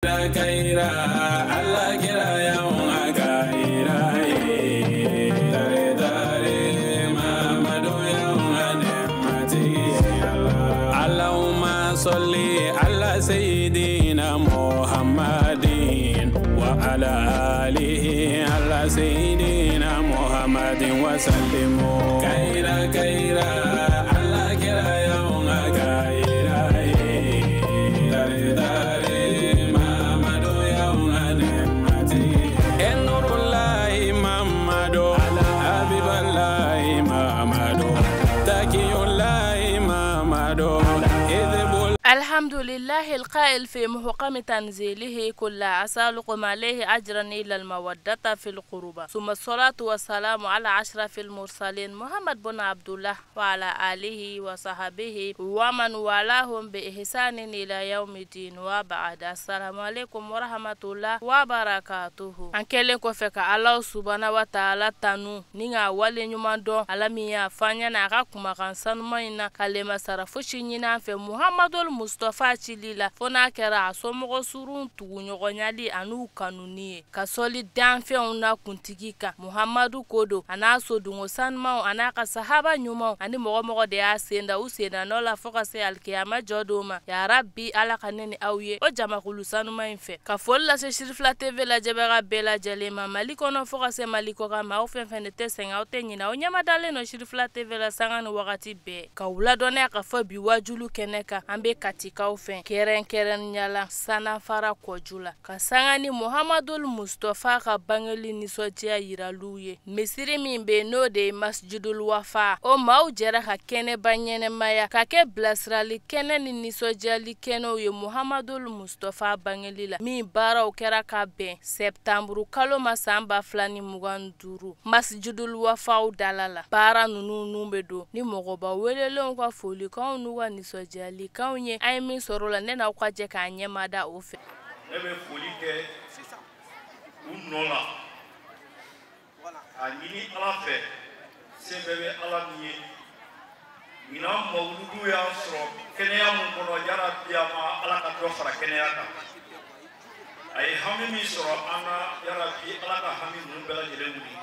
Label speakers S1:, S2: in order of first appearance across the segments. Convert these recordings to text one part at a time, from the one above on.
S1: Kaira Allah kira yawan kaira dare dare Muhammadu yawan mati Allahumma salli ala sayyidina Muhammadin wa ala alihi ala sayyidina Muhammadin wa sallimu kaira kaira Allah kira yawan kaira dare dare
S2: الحمد لله القائل في محكم تنزيله كل أسألكم عليه أجرا إلا المودة في القربى، ثم الصلاة والسلام على أشرف المرسلين محمد بن عبد الله وعلى آله وصحبه ومن والاهم بإحسان إلى يوم الدين وبعد. السلام عليكم ورحمة الله وبركاته. An kɛlen kɔfɛ ka Ala subahana wa taala tanu ni k'a waleɲuman dɔn Ala min y'a fɔ an ɲɛna a ka kumakan sanuman in na k'ale ma sara fosi ɲini an fɛ Muhamadul Mustafa cili la fo n'a kɛra a somɔgɔ surun tuguɲɔgɔnyali an'u kanuni ye ka sɔli danfɛnw na kuntigi kan Muhamadu ko don a n'a sodungo sanumanw a n'a ka sahaba ɲumanw ani mɔgɔ mɔgɔ de y'a sen da u senna nɔ la fo ka se alikiyama jɔ don ma. Ya Rabbi Ala ka ne ni aw ye o jamakulu sanuman in fɛ. Ka foli lase Sirifila TV lajɛbaga bɛɛ lajɛlen ma Mali kɔnɔ fo ka se Mali kɔkan ma, aw fɛn fɛn de tɛ sɛgɛn aw tɛ ɲinɛ aw ɲɛmadalen nɔ Sirifila TV la sanga ni wagati bɛɛ. Ka wuladɔnniya ka fɔ bi wajulu kɛnɛ kan an bɛ Katikaw fɛ kɛrɛnkɛrɛnnenya la Sanafara kɔju la ka sanga ni Muhamadul Mustafa ka bangeli nisɔndiya yiraliw ye. Misiri min bɛ yen n'o de ye Masjidul Wafa, o maaw jɛra ka kɛnɛba ɲɛnɛmaya ka kɛ bilasirali kɛnɛ ni nisɔndiyali kɛnɛw ye Muhamadul Mustafa bangeli la min baaraw kɛra ka bɛn sɛptanburu kalo ma san 2025 Masjidul Wafaw dala la. Baara ninnu nun bɛ don ni mɔgɔba welelenw ka folikanw n'u ka nisɔndiyalikanw ye. An ye min sɔrɔ o la ne n'aw ka jɛ k'a ɲɛmada o fɛ.
S3: Ne bɛ foli kɛ u nɔ la k'a ɲini Ala fɛ, se bɛɛ bɛ Ala min ye. Ɲinan mawuludu y'an sɔrɔ kɛnɛya mun kɔnɔ, yarabi a ma Ala ka dɔ fara kɛnɛya kan. A ye hami min sɔrɔ an na, yarabi Ala ka hami ninnu bɛɛ lajɛlen wuli.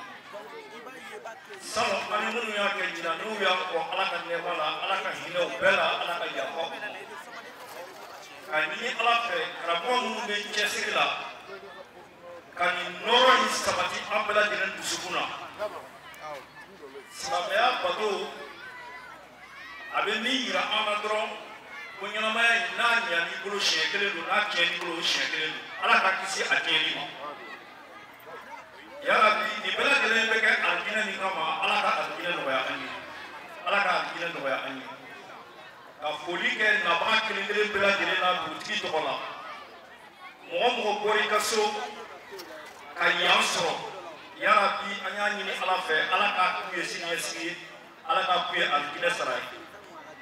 S3: Salon ani minnu y'a kɛ ɲinan n'u y'a kɔ Ala ka nɛɛma la, Ala ka hinɛ u bɛɛ la, Ala ka yafa u ma. K'a ɲini Ala fɛ karamɔgɔ minnu bɛ cɛsiri la ka nin nɔrɔ in sabati an bɛɛ lajɛlen dusukun na. Silamɛya bato a bɛ min yira an na dɔrɔn ko ɲɛnamaya in n'a ɲan'i bolo siɲɛ kelen don, n'a tiɲɛn'i bolo siɲɛ kelen don. Ala ka kisi a tiɲɛni ma. Yarabi nin bɛɛ lajɛlen bɛ kɛ alijinɛ min kama, Ala ka alijinɛ nɔgɔya an ye. Ala ka alijinɛ nɔgɔya an ye. Ka foli kɛ nabaga kelen kelen bɛɛ lajɛlen na dugutigi tɔgɔ la. Mɔgɔ mɔgɔ bɔra i ka so ka yan sɔrɔ, yarabi an y'a ɲini Ala fɛ Ala k'a k'u ye siniɲɛsigi ye, Ala k'a k'u ye alijinɛ sara ye.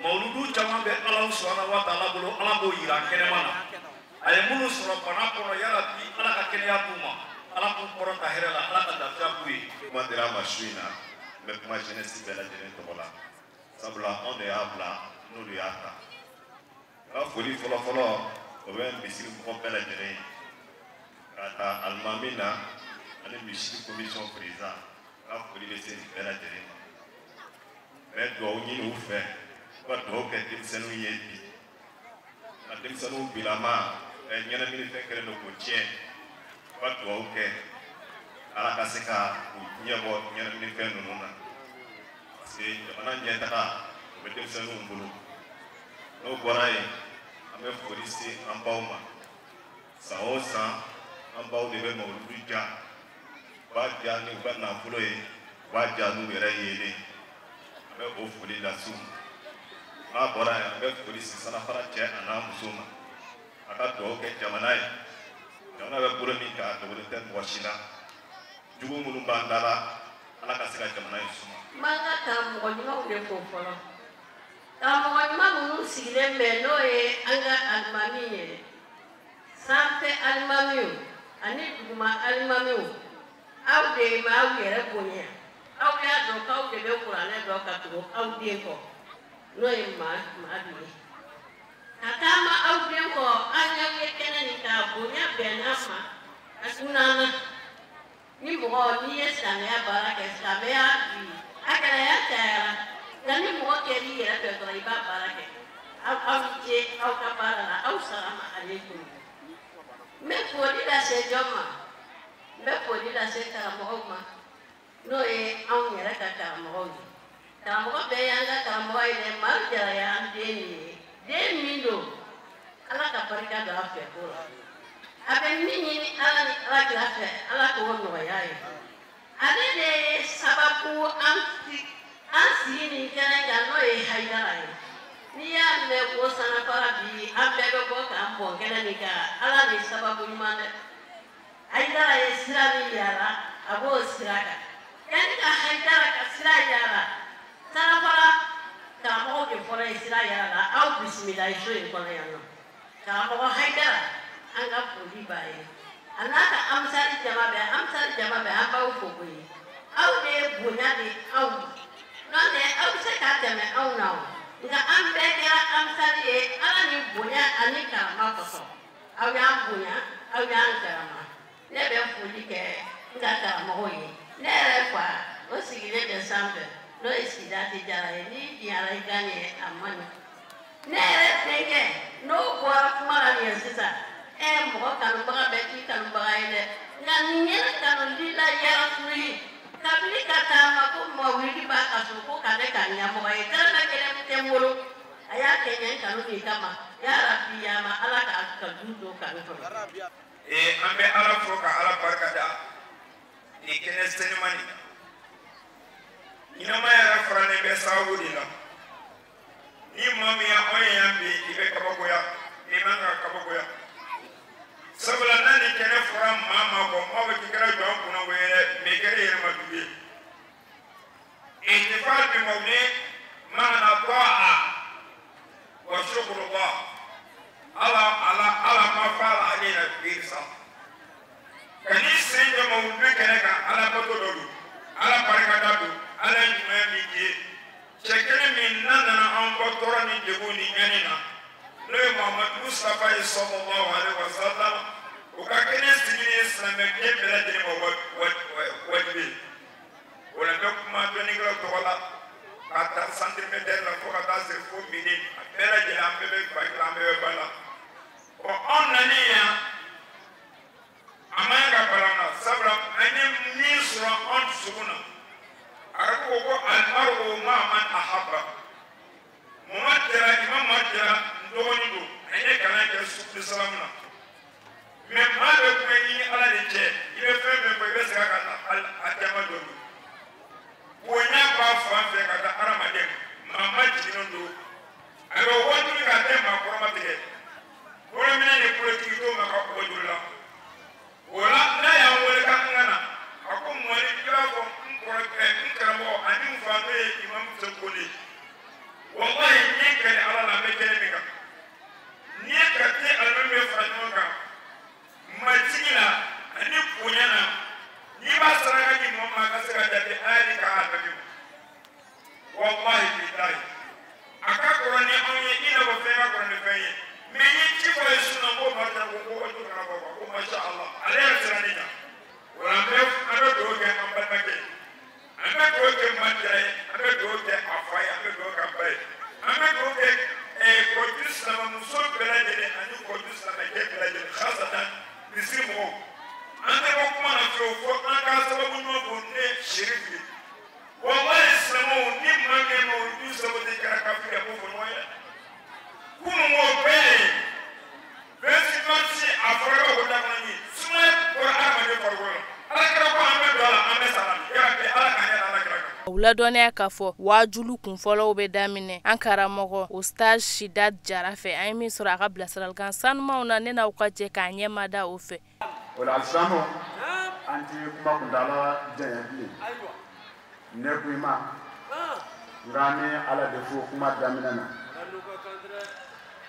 S3: Mawuludu caman bɛ Ala subahana wa taala bolo, Ala b'o yira kɛnɛma na. A ye minnu sɔrɔ bana kɔnɔ, yarabi Ala ka kɛnɛya d'u ma, Ala k'u kɔrɔta hɛrɛ la, Ala ka lafiya k'u ye.
S4: Kuma dira a ma su in na, n bɛ kuma jeunesse bɛɛ lajɛlen tɔgɔ la, sabula anw de y'a bila n'olu y'a ta. N ka foli fɔlɔfɔlɔ o bɛ misiri mɔgɔ bɛɛ lajɛlen ye, k'a ta alimami na ani misiri commission président, n ka foli bɛ se nin bɛɛ lajɛlen ma. N bɛ dugawu ɲini u fɛ u ka dugawu kɛ denmisɛnninw ye bi. Nka denmisɛnninw bilama ɲɛnaminifɛn kɛlen don k'o tiɲɛ, u ka dugawu kɛ Ala ka se ka u ɲɛbɔ ɲɛnaminifɛn ninnu na, parce que jamana ɲɛtaga o bɛ denmisɛnninw bolo. N'o bɔra yen, an bɛ foli se an baw ma. San o san an baw de bɛ mawuludu ja, u b'a ja ni u ka nafolo ye, u b'a ja n'u yɛrɛ yelen. An bɛ o foli lase u ma. N'a bɔra yen, an bɛ foli se Sanafara cɛ a n'a muso ma. A ka dugawu kɛ jamana ye. Jamana bɛ bolo min kan, a dogolen tɛ mɔgɔ si la. Jugu minnu b'an da la, Ala ka se ka jamana in suma.
S5: N b'an ka karamɔgɔ ɲumanw de fo fɔlɔ. Karamɔgɔ ɲuman minnu sigilen bɛ n'o ye an ka alimami ye, sanfɛ alimamiw ani duguma alimamiw, aw de ma aw yɛrɛ bonya. Aw y'a dɔn k'aw de bɛ kuranɛ dɔn ka tugu aw den kɔ, n'o ye Madu ye. Ka taama aw den kɔ an y'aw ye kɛnɛ nin kan bonya bɛnna ma a kunna ni mɔgɔ n'i ye silamɛya baara kɛ silamɛya bi a gɛlɛya cayara nka ni mɔgɔ kɛr'i yɛrɛ fɛ dɔrɔn i b'a baara kɛ aw ni ce aw ka baara la aw salama aleykum. N bɛ foli lase jɔn ma? N bɛ foli lase karamɔgɔw ma n'o ye anw yɛrɛ ka karamɔgɔw ye. Karamɔgɔ bɛɛ y'an ka karamɔgɔ ye dɛ, Madu Jara y'an den ye. Den min don Ala ka barika don a fɛ ko la. A bɛ min ɲini Ala ni Ala kira fɛ Ala k'o nɔgɔya ye. Ale de ye sababu an sigi nin kɛnɛ kan n'o ye Hayidara ye. N'i y'a mɛn ko Sanafara bi an bɛɛ bɛ bɔ k'an bɔn kɛnɛ nin kan Ala de sababu ɲuman dɛ. Hayidara ye sira min yala a b'o sira kan. Yanni ka Hayidara ka sira yala Sanafara karamɔgɔw de fɔlɔ ye sira yala la aw bisimila so in kɔnɔ yan nɔ. Karamɔgɔ Hayidara an ka foli b'a ye. A n'a ka amisali jama bɛɛ amisali jama bɛɛ an b'aw fo koyi. Aw de ye bonya di anw ma. N'o tɛ aw bɛ se ka tɛmɛ anw na o. Nka an bɛɛ kɛra amisali ye Ala ni bonya ani karama kosɔn. Aw y'an bonya aw y'an karama. Ne bɛ foli kɛ n ka karamɔgɔw ye. Ne yɛrɛ fa o sigilen bɛ sanfɛ n'o ye Sidati Jara ye n'i diyara i ka ɲɛ a man ɲi. Ne yɛrɛ denkɛ n'o bɔra kuma la nin ye sisan mɔgɔ kanubaga bɛɛ t'i kanubaga ye dɛ nka nin ye ne kanu lila yarasuli kabini ka taama ko mawuli b'a ka so ko ka ne ka ɲɛmɔgɔ ye tɛrɛmɛ kelen tɛ n bolo a y'a kɛ ɲɛ kanu nin kama yarabi yama Ala k'a ka du don kanu kɔnɔ.
S6: An bɛ Ala fo ka Ala barika da nin kɛnɛ senima nin kan. Ɲɛnamaya yɛrɛ faralen bɛ sababu de la. Ni maa min y'anw ye yan bi i bɛ kabakoya n'i man ka kabakoya. Sabula n'a ni kɛnɛ fɔra maa maa kɔ maaw bɛ k'i kɛra jɔn kunna ko ye dɛ mɛ i kɛra yɛrɛmadugu ye. Ihtifal bi mawlid maana ta'a wa shukrullah ala ala ala ma fa'ala alayna bi sa. Ka n'i sen jɔ mawludu kɛnɛ kan Ala bato dɔ don Ala barikada don Ala ye ɲumanya min k'i ye. Cɛ kelen min n'a nana an bɔ tɔɔrɔ ni degun ni ɲani na n'o ye Muhamadu Mustafa ye sallallahu alaihi wa sallam o ka kɛnɛ sigili ye silamɛden bɛɛ lajɛlen ma wajibi ye. O la n bɛ kuma dɔnnikɛlaw tɔgɔ la k'a ta santimɛtɛri la fo ka taa se fo mili a bɛɛ lajɛlen an bɛɛ bɛ ba kelen an bɛɛ bɛ ba la. Ɔ anw nalen yan a man ɲi ka bala an na sabula an ye min sɔrɔ anw dusukun na. Arabu ko ko almaru ma man ahabba. Mama Jara Imam Jara n dɔgɔnin don a ye kalan kɛ Subulu Salamu na. Mɛ maa bɛ kuma i ni Ala de cɛ i bɛ fɛn fɛn fɔ i bɛ segin a kan a caman dɔ don. Bonya b'a fan fɛ ka taa hadamaden ma maa ma jiginnen don a bɛ wajuli k'a tɛ maakɔrɔma tigɛ. Bolominɛ ni kolotigi t'o ma ka wajuli la. O la n'a y'an wele k'an ka na a ko mɔni i b'a fɔ n kɔrɔkɛ n karamɔgɔ ani n fa n'o ye Imam Seko ye. Wallahi n ye kɛlɛ Ala la n bɛ kɛnɛ min kan. N'i ye karite alimami bɛ fara ɲɔgɔn kan majigi la ani bonya na n'i b'a saraka di mɔgɔ ma a ka se ka jate a y'a di k'a alimami ma. Wallahi bilahi a ka kɔrɔ ni anw ye i n'a fɔ fɛn ka kɔrɔ ni fɛn ye. Mɛ n ye ci fɔ ye su na n ko Madu Jara ko ko wajibi kana bɔ ko masha Allah ale yɛrɛ sera ne ɲɛ. O la an bɛ dugawu kɛ an balimakɛ ye. An bɛ dugawu kɛ Madu Jara ye an bɛ dugawu kɛ a fa ye an bɛ dugawu kɛ a ba ye an bɛ dugawu kɛ kɔju silamɛmuso bɛɛ lajɛlen ani kɔju silamɛcɛ bɛɛ lajɛlen khasatan misiri mɔgɔw. An tɛ bɔ kuma na fiyewu fo an ka sababu ɲuman fɔ ne Serifu ye. Walayi silamɛw ni maa min ma olu sago tɛ kɛra kafiri ye a b'o fɔ ɲɔgɔn ye dɛ. Kunun o bɛɛ ye 26 mars a fɔra ko da kɔnɔ ye sumaya bɔra hadamaden farikolo la. Ala kɛra ko an bɛ don a la an bɛ sa la yarabi Ala k'an yɛrɛ Ala kira kan.
S2: U ladɔnniya k'a fɔ waajulu kunfɔlɔw bɛ daminɛ an karamɔgɔ Ustaz Sidat Jara fɛ an ye min sɔrɔ a ka bilasiralikan sanumanw na ne n'aw ka jɛ k'a ɲɛma da o fɛ.
S7: O la alisilamɛw an ti kuma kuntaala janya bilen. Ne ko i ma n k'an bɛ Ala de fo kuma daminɛ na.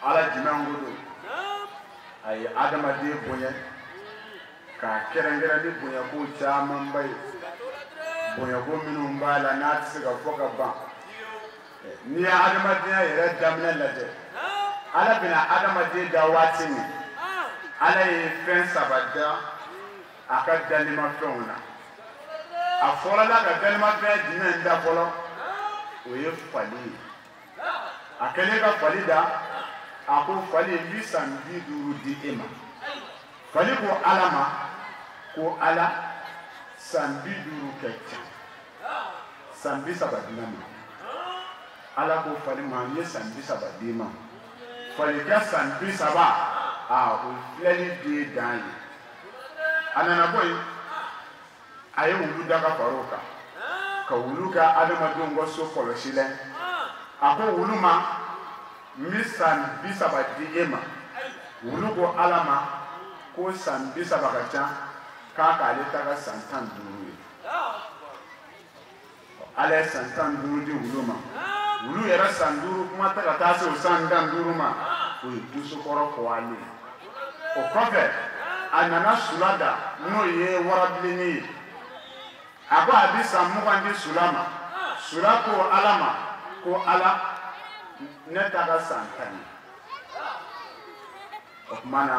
S7: Ala jumɛn ko don a ye adamaden bonya k'a kɛrɛnkɛrɛn ni bonyako camanba ye bonyako minnu b'a la n'a tɛ se ka fɔ ka ban. N'i ye adamadenya yɛrɛ daminɛ lajɛ Ala bɛna adamaden da waati min, Ala ye fɛn saba da a ka dalimafɛnw na. A fɔlɔla ka dalimafɛn jumɛn da fɔlɔ? O ye fali ye. A kɛlen ka fali da, a ko fali n bi san 50 di e ma. Fali ko Ala ma ko Ala san 50 ka ca, san 30 di ne ma. Ala ko fali ma n ye san 30 d'i ma. Fali ka san 30 a o filɛli de dan ye. A nana bɔ yen, a ye wulu da ka far'o kan, ka wulu ka adamadenw ka so kɔlɔsi lɛ. A ko wulu ma n bɛ san 30 di e ma. Wulu ko Ala ma ko san 30 ka ca, k'a k'ale ta ka san 15 ye. Ala ye san 15 di wulu ma. Wulu yɛrɛ san 5 kuma tɛ ka taa se o san 15 ma, o ye dusukɔrɔ kɔwalen ye. O kɔfɛ a nana sula da n'o ye warabilenni ye. A ko a bɛ san 20 di sula ma. Sula ko Ala ma ko Ala ne ta ka san 10 ye. O tuma na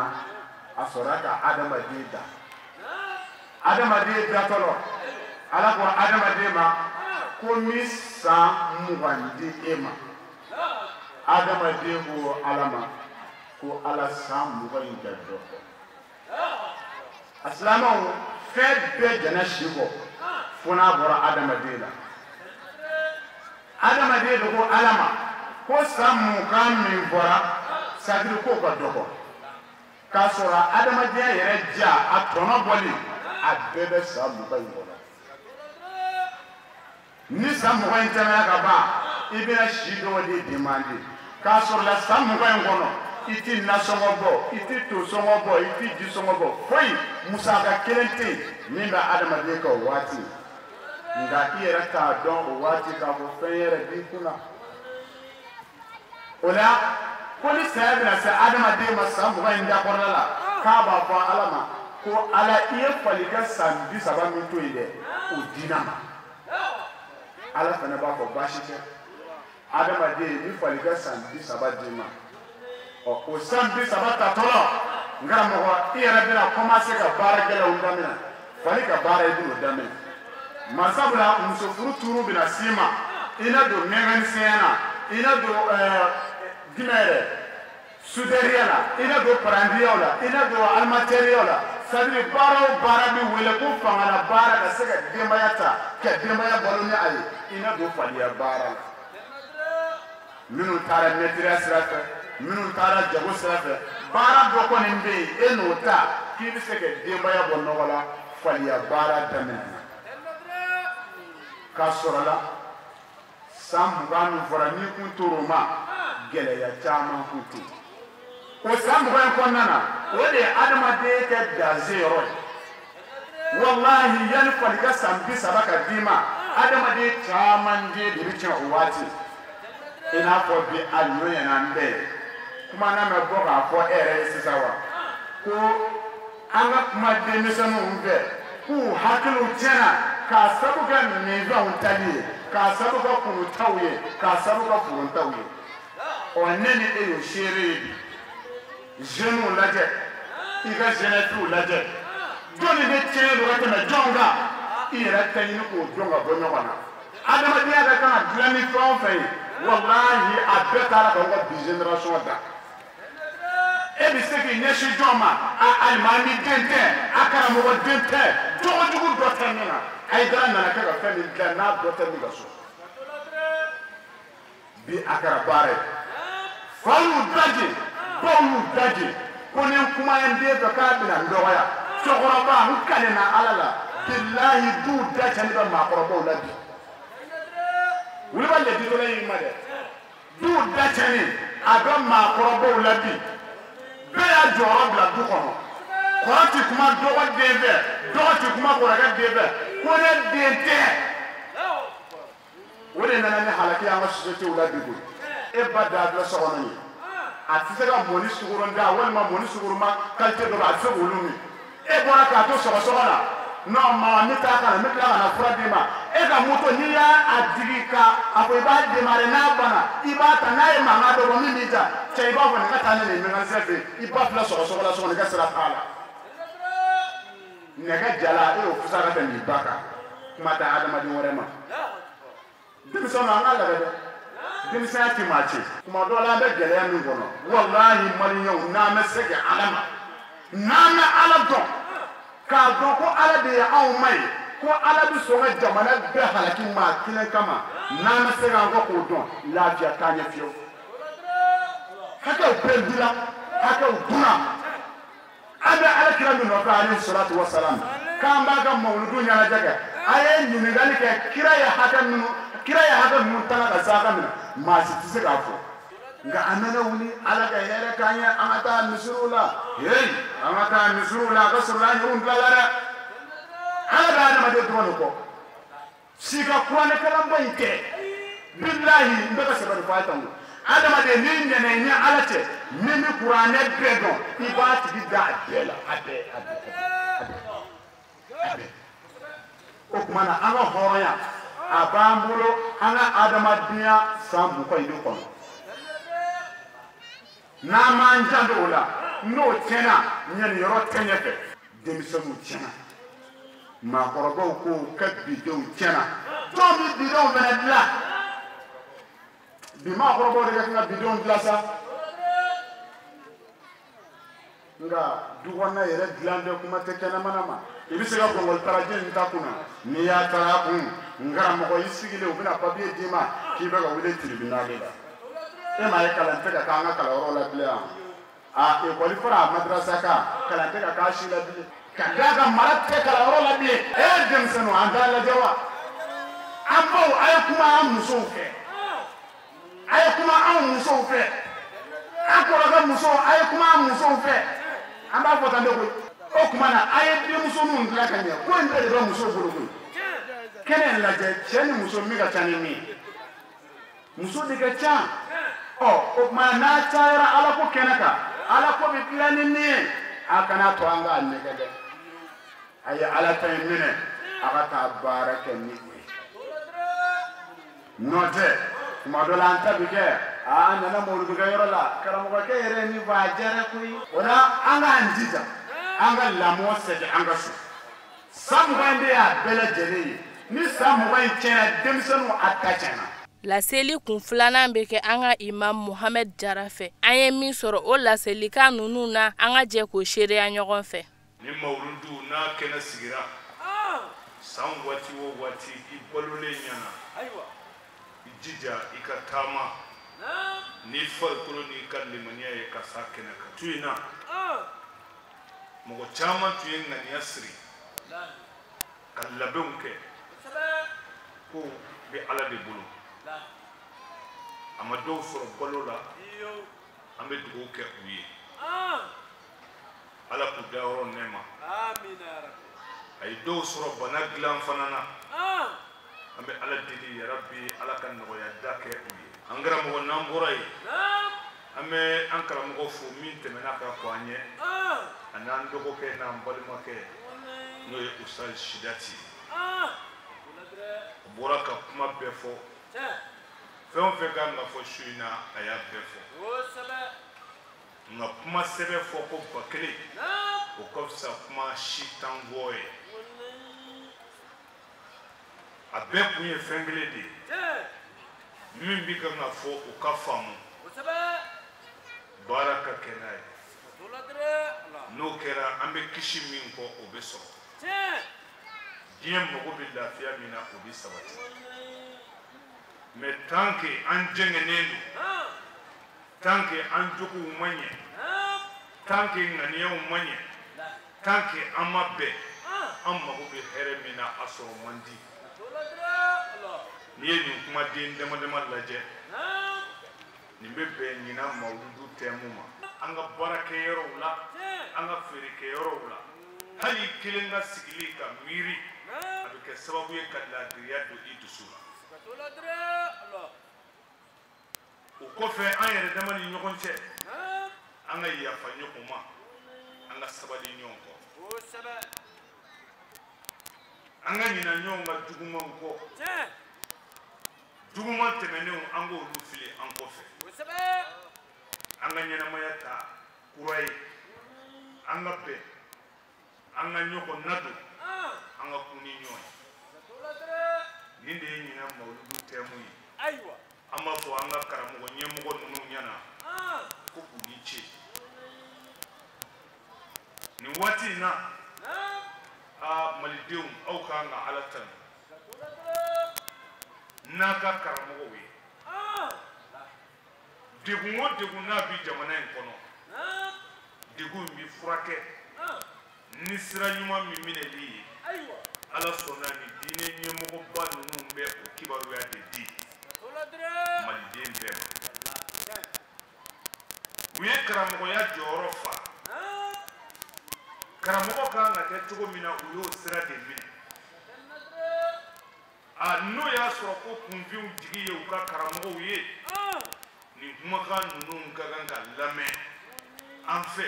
S7: a sɔrɔla ka adamaden da. Adamaden datɔlɔ, Ala ko adamaden ma ko n bɛ san 20 di e ma. Adamaden ko Ala ma ko Ala san 20 in ka dɔ kɔ. A silamɛw, fɛn bɛɛ jɛnna si kɔ fo n'a bɔra adamaden la. Adamaden de ko Ala ma ko san 20 min fɔra, sadiri k'o ka dɔ kɔ. K'a sɔrɔ adamadenya yɛrɛ ja a tɔnɔ bɔli a bɛɛ bɛ san 20 in kɔnɔ. Ni san 20 in tɛmɛna ka ban, i bɛna si dɔw de demande. K'a sɔrɔ la san 20 in kɔnɔ, i ti nasɔngɔ bɔ, i ti tosɔngɔ bɔ, i ti jisɔngɔ bɔ, foyi musaka kelen tɛ yen min bɛ adamaden kan o waati. Nka i yɛrɛ t'a dɔn o waati k'a fɔ fɛn yɛrɛ b'i kunna. O la ko ni saya bɛna se adamaden ma san 20 in dakɔrɔla la, k'a b'a fɔ Ala ma ko Ala i ye fali ka san 30 min to yen dɛ, o di ne ma. Ala fana b'a fɔ baasi tɛ, adamaden ni fali ka san 30 d'i ma. Ɔ o san 30 tatɔlɔ, n karamɔgɔ i yɛrɛ bɛna commencer ka baara gɛlɛnw daminɛ. Fali ka baara i bɛn'o daminɛ. Masabula muso furu tuuru bɛna s'i ma, i na don mécanicien na, i na don jumɛn yɛrɛ souderiya la, i na don parantiyaw la, i na don alimatɛriyaw la. C'est-à-dire baara o baara bɛ wele ko fangala baara ka se ka denbaya ta, ka denbaya balo ni a ye, i na don faliya baara la. Minnu taara mɛtiriya sira fɛ, minnu taara jago sira fɛ, baara dɔ kɔni bɛ yen e n'o ta k'i bɛ se ka denbaya bɔ nɔgɔ la, faliya baara daminɛna. K'a sɔrɔ la san 20 min fɔra n'i kun tor'o ma, gɛlɛya caman kun tɛ yen. O san 20 in kɔnɔna na, o de ye adamaden kɛ daze yɔrɔ ye. Walahi yanni fali ka san 30 ka d'i ma, adamaden caman den de bɛ tiɲɛ o waati. I n'a fɔ bi a ɲɔ ɲɛna an bɛɛ ye. Kuma na mɛ bɔ k'a fɔ e yɛrɛ ye sisan wa, ko an ka kuma denmisɛnninw fɛ k'u hakiliw tiɲɛna k'a sabu kɛ minfɛnw tali ye, k'a sabu kɛ kunutaw ye, k'a sabu kɛ furuntaw ye. Ɔ ne ni e y'o seere ye bi. Jeunes lajɛ, i ka jeunesse lajɛ, jɔnni bɛ tiɲɛ don ka tɛmɛ jɔn kan, i yɛrɛ tɛ ɲini k'o dɔn ka bɔ ɲɔgɔn na. Adamadenya ka kan ka dilan ni fɛn o fɛn ye, walahi a bɛɛ taara k'aw ka bi génération da. E bɛ se k'i ɲɛsin jɔn ma? A alimami den tɛ, a karamɔgɔ den tɛ, jogojugu dɔ tɛ min na. Ayidara nana kɛ ka fɛn min dilan n'a dɔ tɛ min ka so. Bi a kɛra baara ye. Faw y'u daje, baw y'u daje, ko ni n kuma ye n den fɛ k'a bɛna n dɔgɔya. Cɛkɔrɔba n kalenna Ala la, bilahi duw da cɛnni bɛ maakɔrɔbaw la bi. Wulibali de ditɔla y'i ma dɛ. Duw da cɛnni a bɛ maakɔrɔbaw la bi. Bɛɛ y'a jɔyɔrɔ bila du kɔnɔ. Kɔrɔ ti kuma dɔgɔ den fɛ, dɔgɔ ti kuma kɔrɔkɛ den fɛ, ko ne den tɛ. O de nana ni halaki y'an ka société la bi koyi. E ba da filɛ so kɔnɔ nin ye. A tɛ se ka mɔni sukoro da walima mɔni sukoroma qualité dɔ bɛ a tɛ se k'olu min. E bɔra k'a to sɔgɔsɔgɔ la. Non maa n bɛ taa ka na n bɛ tila ka na fura d'i ma. E ka moto n'i y'a digi ka a fɔ i b'a démarrer n'a banna i b'a ta n'a ye mankan dɔ bɔ min b'i ja cɛ i b'a fɔ nin ka taa ne nin mécanicien fɛ yen i ba filɛ sɔgɔsɔgɔ la so kɔnɔ i ka sira t'a la. Nɛgɛ jala e y'o fusa ka tɛmɛ i ba kan kuma tɛ adamaden wɛrɛ ma. Denmisɛnninw an ka lajɛ dɛ. Denmisɛnya ti maa ci. Kuma dɔ la an bɛ gɛlɛya min kɔnɔ walahi maliyɛnw n'an bɛ se kɛ Ala ma n'an bɛ Ala dɔn k'a dɔn ko Ala de ye anw ma ye ko Ala bɛ sɔn ka jamana bɛɛ halaki maa kelen kama n'an bɛ se k'an kɔ k'o dɔn lafiya t'an ɲɛ fiyewu. Hakɛw bɛɛ dila hakɛw dunna an bɛ Ala kira min nɔfɛ alayhi salatu wa salam k'an b'a ka mawuludu ɲɛnajɛ kɛ a ye ɲininkali kɛ kira ye hakɛ minnu kira ye hakɛ minnu tanga ka saraka minɛ maa si tɛ se k'a fɔ nka an bɛ wuli Ala ka hɛrɛ k'an ye an ka taa misiriw la heyi an ka taa misiriw la a ka sɔrɔ an yɛrɛw bilala dɛ Ala bɛ adamaden dɔrɔn de kɔ si ka kuranɛkalanba in kɛ bilahi n bɛ ka sɛbɛn de fɔ a ye tan o adamaden n'i ɲɛna i ni Ala cɛ min bɛ kuranɛ bɛɛ dɔn i b'a tigi da a bɛɛ la a bɛɛ a bɛɛ a bɛɛ o tuma na an ka hɔrɔnya a b'an bolo an ka adamadenya san 20 in de kɔnɔ n'an m'an janto o la n'o tiɲɛna ɲɛniyɔrɔ tɛ ɲɛfɛ denmisɛnninw tiɲɛna maakɔrɔbaw ko ka bidenw tiɲɛna jɔn bɛ bidenw fana dilan bi maakɔrɔbaw de ka kan ka bidenw dilan sa nka du kɔnɔna yɛrɛ dilan tɛ kuma tɛ kɛnɛmana ma i bɛ se ka kɔngɔli nin ta kunna n'i y'a ta a kun n karamɔgɔ i sigilen u bɛna papiye d'i ma k'i bɛ ka wele tribunal la e m'a ye kalan tɛ ka k'an ka kalanyɔrɔ la bilen yan a ekɔli fara a madarasa kan kalan tɛ ka k'a si la bilen ka d'a kan mara tɛ kalanyɔrɔ la bilen e denmisɛnninw an t'a lajɛ wa an baw a ye kuma an musow fɛ a ye kuma anw musow fɛ an kɔrɔkɛ musow a ye kuma an musow fɛ an b'a fɔ tan de koyi o tuma na a ye denmusoninw dilan ka ɲɛ ko in bɛɛ de bɛ musow bolo koyi kɛnɛ in lajɛ cɛ ni muso min ka ca ni min ye muso de ka ca ɔ o tuma n'a cayara Ala ko kɛnɛ kan Ala ko bɛ dilan ni min ye a kana to an k'a nɛgɛ dɛ a ye Ala ta in minɛ a ka taa baara kɛ ni o ye n'o tɛ tuma dɔ la an ta bɛ kɛ aa an nana mawuludukɛyɔrɔ la karamɔgɔkɛ yɛrɛ ye min fɔ a diyara koyi o la an k'an jija an ka lamɔ segin an ka so san 20 de y'a bɛɛ lajɛlen ye ni san 20 in tiɲɛna denmisɛnninw a ta tiɲɛna.
S2: Laseli kun filanan bɛ kɛ an ka imam Mohamed Jara fɛ an ye min sɔrɔ o laselikan ninnu na an ka jɛ k'o seereya ɲɔgɔn fɛ.
S8: Ni mawuludu n'a kɛnɛ sigira san waati o waati i balolen ɲɛna i jija i ka taama n'i farikolo n'i ka limaniya ye ka s'a kɛnɛ kan. Tu in na mɔgɔ caman tun ye ŋaniya siri ka labɛnw kɛ ko bɛ Ala de bolo a ma dɔw sɔrɔ balo la an bɛ dugawu kɛ u ye Ala k'u dayɔrɔ nɛɛma a ye dɔw sɔrɔ bana dilan fana na an bɛ Ala deli yarabi Ala ka nɔgɔya da kɛ u ye an karamɔgɔ n'an bɔra yen an bɛ an karamɔgɔ fo min tɛmɛna ka kɔ an ɲɛ a n'an dɔgɔkɛ n'an balimakɛ n'o ye Ustaz Sidati ye a bɔra ka kuma bɛɛ fɔ fɛn o fɛn kan ka fɔ su in na a y'a bɛɛ fɔ nka kuma sɛbɛn fɔ ko 1000 o ka fisa kuma si tan bɔ ye a bɛɛ kun ye fɛn kelen de ye min bi kan ka fɔ o ka faamu baara ka kɛ n'a ye n'o kɛra an bɛ kisi min kɔ o bɛ sɔrɔ diɲɛ mago bɛ lafiya min na o bɛ sabati mais tant que an jɛngɛnnen don tant que an jogow ma ɲɛ tant que ŋaniyaw ma ɲɛ tant que an ma bɛn an mago bɛ hɛrɛ min na a sɔrɔ man di n'i ye nin kumaden dama dama lajɛ nin bɛ bɛn ɲinan mawuludu tɛmu ma an ka baarakɛyɔrɔw la an ka feerekɛyɔrɔw la hali i kelen ka sigili ka miiri a bɛ kɛ sababu ye ka laadiriya don i dusu la o kɔfɛ an yɛrɛ dama ni ɲɔgɔn cɛ an ka yafa ɲɔgɔn ma an ka sabali ɲɔgɔn kɔ An ka ɲina ɲɔgɔn ka jugumanw kɔ. Juguman tɛmɛnenw an k'olu fili an kɔfɛ. An ka ɲɛnamaya ta kura ye. An ka bɛn, an ka ɲɔgɔn nadon, an ka kun ni ɲɔgɔn ye. Nin de ye ɲinan mawuludu tɛmu ye. An b'a fɔ an ka karamɔgɔ ɲɛmɔgɔ ninnu ɲɛna ko u ni ce. Nin waati in na, aa malidenw aw kan ka Ala tanu n'a ka karamɔgɔw ye. Degun o degun n'a bi jamana in kɔnɔ, degun in bi furakɛ ni sira ɲuman min minɛli ye. Ala sɔnna ni diinɛ ɲɛmɔgɔba ninnu bɛ o kibaruya de di maliden bɛɛ ma. U ye karamɔgɔya jɔyɔrɔ fa. Karamɔgɔ kan ka kɛ cogo min na, u y'o sira de minɛ. A n'o y'a sɔrɔ ko kunfinw jigi ye u ka karamɔgɔw ye, nin kumakan ninnu ka kan ka lamɛn an fɛ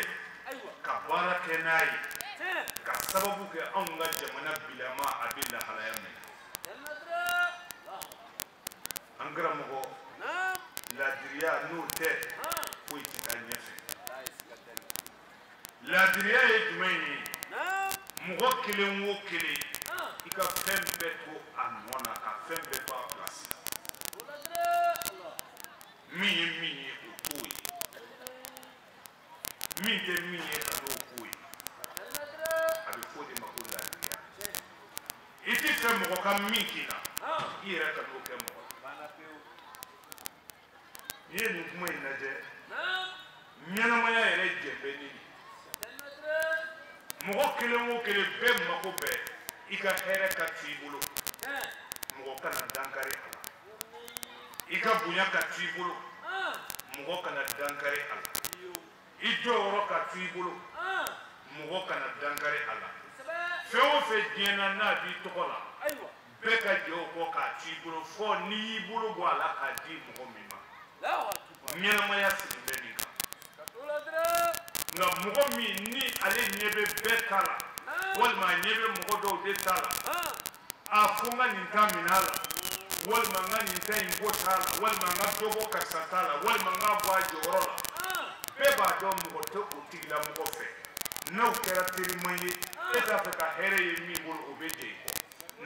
S8: ka baara kɛ n'a ye, ka sababu kɛ anw ka jamana bilama a bɛ lahalaya min na. An karamɔgɔ, laadiriya n'o tɛ foyi tɛ taa ɲɛfɛ. Laadiriya ye jumɛn ye? Mɔgɔ kelen o kelen, i ka fɛn bɛɛ to a nɔ na, ka fɛn bɛɛ to a pilasi la. Min ye min ye, o t'o ye. Min tɛ min ye, ka n'o k'o ye. A bɛ f'o de ma ko laadiriya. I t'i fɛ mɔgɔ ka min k'i la, i yɛrɛ ka n'o kɛ mɔgɔ la. N'i ye nin kuma in lajɛ, ɲɛnamaya yɛrɛ jɛn bɛ ni nin. Mɔgɔ kelen o kelen bɛɛ mako bɛ i ka hɛrɛ ka to i bolo, mɔgɔ kana dankari a la. I ka bonya ka to i bolo, mɔgɔ kana dankari a la. I jɔyɔrɔ ka to i bolo, mɔgɔ kana dankari a la. Fɛn o fɛn diɲɛ na n'a b'i tɔgɔ la, bɛɛ ka jɛ o kɔ k'a to i bolo fɔ n'i y'i bolo bɔ a la k'a di mɔgɔ min ma. Ɲɛnamaya sigi bɛ nin kan. Nka mɔgɔ min ni ale ɲɛ bɛ bɛɛ ta la, walima a ɲɛ bɛ mɔgɔ dɔw de ta la, a fo n ka nin ta minɛ a la, walima n ka nin ta in bɔ t'a la, walima n ka dɔ bɔ karisa ta la, walima n k'a bɔ a jɔyɔrɔ la, bɛɛ b'a dɔn mɔgɔ tɛ o tigilamɔgɔ fɛ. N'aw kɛra terima ye, e t'a fɛ ka hɛrɛ ye min bolo, o bɛ jɛ i kɔ.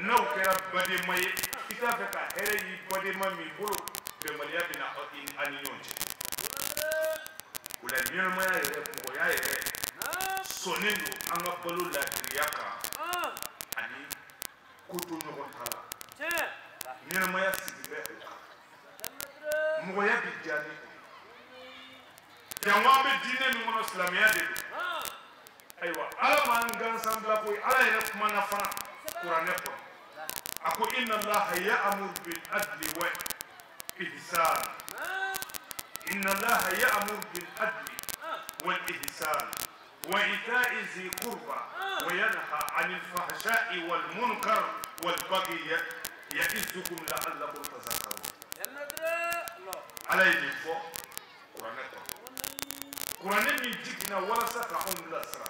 S8: N'aw kɛra badenma ye, i t'a fɛ ka hɛrɛ y'i badenma min bolo, bɛnbaliya bɛ na aw ni ɲɔgɔn cɛ. O la ɲɛnamaya yɛrɛ, mɔgɔya yɛrɛ sɔnnen don an ka balo laadiriya kan ani ko to ɲɔgɔn ta la. Ɲɛnamaya sigi bɛ o kan. Mɔgɔya bɛ diya ni o ye. Jango an bɛ diinɛ min kɔnɔ, silamɛya de don. Ayiwa, Ala m'an gansan bila koyi, Ala yɛrɛ kumana fana kuranɛ kɔnɔ. A ko inna Allaha ya'muru bil adli wa ihsan. Inna Allaha ya'muru bil adli wal ihsan wa ita'i zi qurba wa yanha 'anil fahsha'i wal munkar wal baghi ya'izukum la'allakum tadhakkarun. Ala ye nin fɔ kuranɛ kɔnɔ. Kuranɛ min jiginna walasa ka anw bilasira.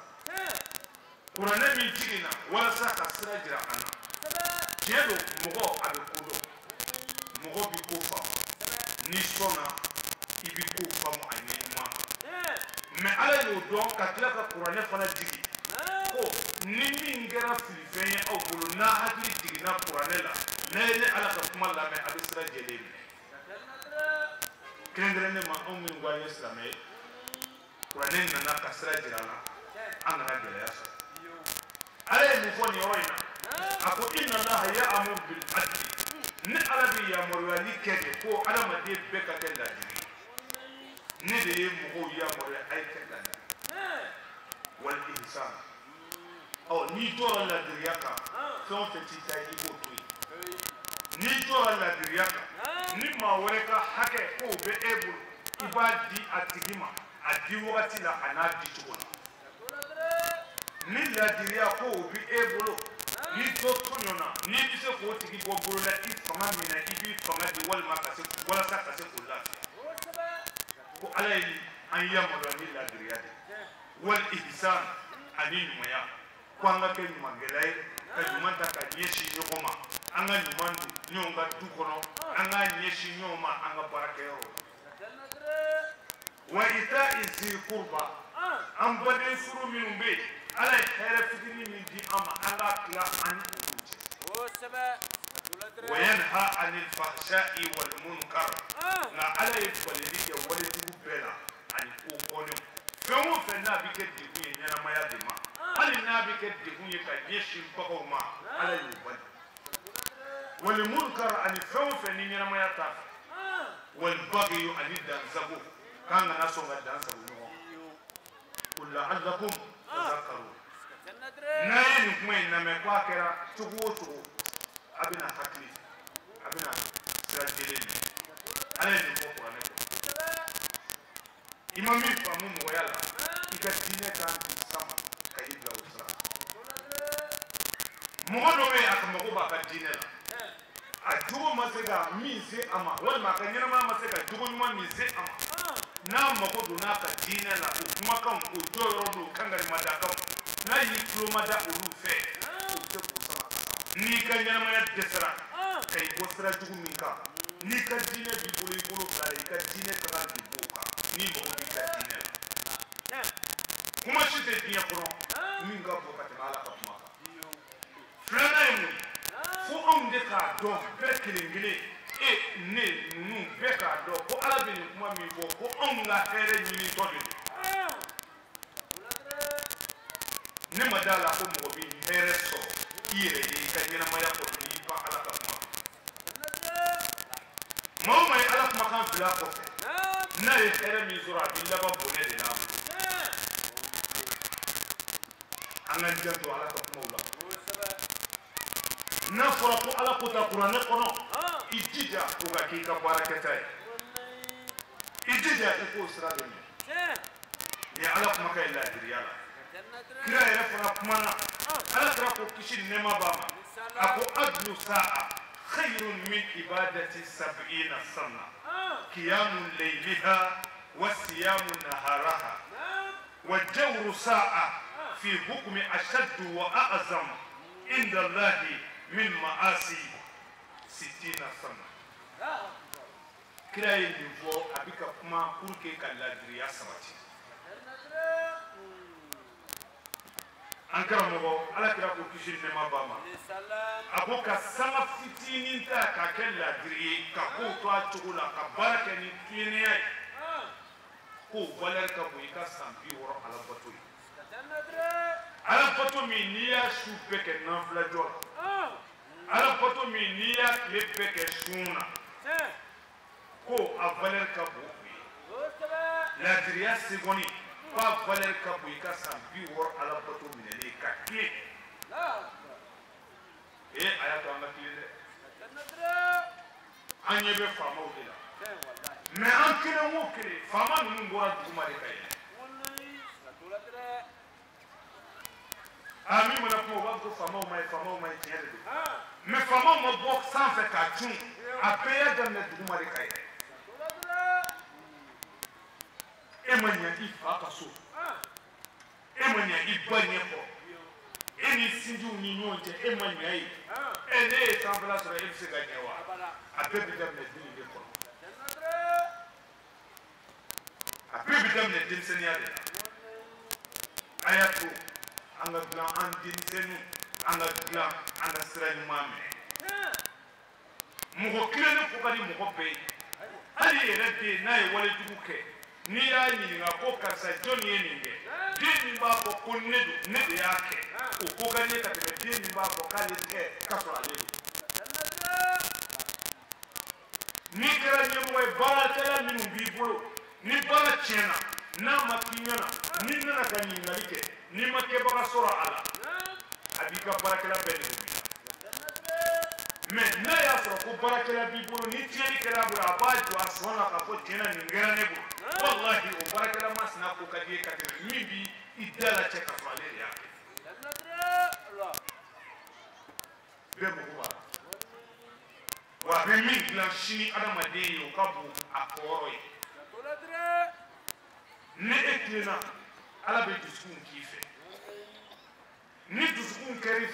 S8: Kuranɛ min jiginna walasa ka sira jira an na. Tiɲɛ don, mɔgɔ a bɛ ko dɔn, mɔgɔ bɛ ko faamu. N'i sɔnna, i bɛ ko faamu a ɲɛ ɲuman kan. Mɛ Ala y'o dɔn ka tila ka kuranɛ fana jigin ko ni min kɛra filifɛn ye aw bolo, n'a hakili jiginna kuranɛ la, n'a ye ne Ala ka kuma lamɛn, a bɛ sira jɛlen minɛ. Kɛrɛnkɛrɛnnen ma, anw minnu ko an ye silamɛ ye, kuranɛ nana ka sira jira an na, an kana gɛlɛya sɔrɔ. Ala ye mun fɔ nin yɔrɔ in na? A ko inna Allaha ya'muru bil adli. Ni Ala bɛ yamaruyali kɛ de ko adamaden bɛɛ ka kɛ laadiri ye. Ne de ye mɔgɔw yamaruya a ye kɛ laadiri ye. Wal ihsan. Ɔ n'i jɔra laadiriya kan, fɛn o fɛn t'i ta ye, i b'o to yen. N'i jɔra laadiriya kan, ni maa wɛrɛ ka hakɛ k'o bɛ e bolo, i b'a di a tigi ma a di wagati la a n'a di cogo la. Ni laadiriya ko o bɛ e bolo, ni dɔ tɔɲɔna, n'i bɛ se k'o tigi bɔ bolo la, i fanga min na, i b'i fanga di walima ka se walasa ka se k'o lafiya. Ko Ala ye an yamaruya ni laadiriya de ye. Wal ihsan ani ɲumanya. Ko an ka kɛ ɲumankɛla ye ka ɲuman ta ka ɲɛsin ɲɔgɔn ma an ka ɲuman don ɲɔgɔn ka du kɔnɔ an k'a ɲɛsin ɲɔgɔn ma an ka baarakɛyɔrɔ la wa ita'i zi qurba an baden furu minnu bɛ yen ala ye hɛrɛ fitinin min di an ma an k'a tila an ni olu cɛ wa yanha anil fahsha'i wal munkar nka ala ye balili kɛ walejugu bɛɛ la ani ko kɔnɛw fɛn o fɛn n'a bɛ kɛ degun ye ɲɛnamaya de ma hali n'a bɛ kɛ degun ye ka ɲɛsin baganw ma ala y'o bali wal munkar ani fɛn o fɛn ni ɲɛnamaya t'a fɛ wal baghi ani dansago k'an kana sɔn ka dansago ɲɔgɔn qul la'allakum tadhakkarun n'a ye nin kuma in lamɛn k'a kɛra cogo o cogo a bɛna hakili a bɛna sira jɛlen minɛ ala ye nin fɔ kuranɛ kɔnɔ i ma min faamu mɔgɔya la i ka diinɛ kan k'i sama ka i bila o sira mɔgɔ dɔ bɛ yen a ka mago b'a ka diinɛ la a jogo ma se ka min se a ma walima a ka ɲɛnamaya ma se ka jogo ɲuman min se a ma n'a mago donna a ka diinɛ la o kumakanw o jɔyɔrɔ n'o kangarimadakanw n'a y'i tulo ma da olu fɛ o bɛ se k'o sama n'i ka ɲɛnamaya dɛsɛra ka i bɔ sira jugu min kan n'i ka diinɛ b'i bolo i bolo fila la i ka diinɛ ka kan k'i b'o kan n'i mago b'i ka diinɛ la kuma si tɛ diɲɛ kɔnɔ min ka bon ka tɛmɛ ala ka kuma kan filanan ye mun ye fo anw de k'a dɔn bɛɛ kelen kelen e ne ninnu bɛɛ k'a dɔn ko ala bɛ nin kuma min fɔ ko anw ka hɛrɛ ɲinitɔ de don ne ma d'a la ko mɔgɔ bɛ hɛrɛ sɔrɔ i yɛrɛ ye i ka ɲɛnamaya kɔnɔ n'i ban ala ka kuma maa o maa ye ala kumakan bila kɔfɛ n'a ye hɛrɛ min sɔrɔ a b'i laban bɔnɛ de la an k'an janto ala ka kumaw la n'a fɔra ko ala ko ta kuranɛ kɔnɔ i jija o ka k'i ka baarakɛta ye i jija i k'o sira de minɛ nin ye ala kumakan ye laadiriya la kira yɛrɛ fana kumana ala kira ko kisi ni nɛɛma b'a ma a ko adlu sa'a khayrun min ibadati sab'ina sana qiyamun layliha wa siyamu naharaha wa jawru sa'a fi hukmi ashaddu wa a'zam inda Allahi min ma'asi sitina sana kira ye nin fɔ a bɛ ka kuma pour que ka laadiriya sabati an karamɔgɔ ala kira ko kisi ni nɛɛma b'a ma a ko ka sanga fitinin ta k'a kɛ laadiri ye ka kow to a cogo la ka baara kɛ ni tilennenya ye k'o valeur ka bon i ka san 60 ala bato ye ala bato min n'i y'a su bɛɛ kɛ nanfilajɔ la ala bato min n'i y'a tile bɛɛ kɛ sun na ko a valeur ka bon o ye laadiriya segɔni k'a valeur ka bon i ka san 60 ala bato minɛlen ka tilen ee a y'a to an ka tilen dɛ an ɲɛ bɛ faamaw de la mais an kelen o kelen faama ninnu bɔra duguma de ka yɛlɛ a min mana kuma u b'a fɔ ko faamaw ma ye faamaw ma ye tiɲɛ de don mais faamaw ma bɔ sanfɛ k'a cun a bɛɛ y'a daminɛ duguma de ka yɛlɛ e ma ɲɛ i fa ka so e ma ɲɛ i ba ɲɛ kɔrɔ e ni sinjiw ni ɲɔgɔn cɛ e ma ɲɛ yen ɛ ne ye sanfɛla sɔrɔ e bɛ se ka ɲɛ wa a bɛɛ bɛ daminɛ den de kɔnɔ a bɛɛ bɛ daminɛ denmisɛnninya de la a y'a to an ka dilan an denmisɛnninw an ka dilan an ka sira ɲuman minɛ mɔgɔ kilennen ko ka di mɔgɔ bɛɛ ye hali i yɛrɛ den n'a ye walejugu kɛ n'i y'a ɲininka ko karisa jɔnni ye nin kɛ den min b'a fɔ ko ne don ne de y'a kɛ o ko ka di ye ka tɛmɛ den min b'a fɔ k'ale tɛ k'a sɔrɔ ale don n'i kɛra ɲɛmɔgɔ ye baarakɛla minnu b'i bolo ni baara tiɲɛna n'a ma k'i ɲɛna n'i nana ka ɲininkali kɛ n'i ma kɛbaga sɔrɔ a la a b'i ka baarakɛla bɛɛ de b'i la mais n'a y'a sɔrɔ ko baarakɛla b'i bolo ni tiɲɛni kɛra a bolo a b'a jɔ a sɔn na k'a fɔ tiɲɛna nin kɛra ne bolo walahi o baarakɛla masina ko ka di ye ka tɛmɛ min b'i da la cɛ k'a sɔrɔ ale de y'a kɛ bɛɛ mago b'a la wa a bɛ min dilan sini adamaden ye o ka bon a kɔrɔ ye ni e tilenna ala bɛ dusukun k'i fɛ ni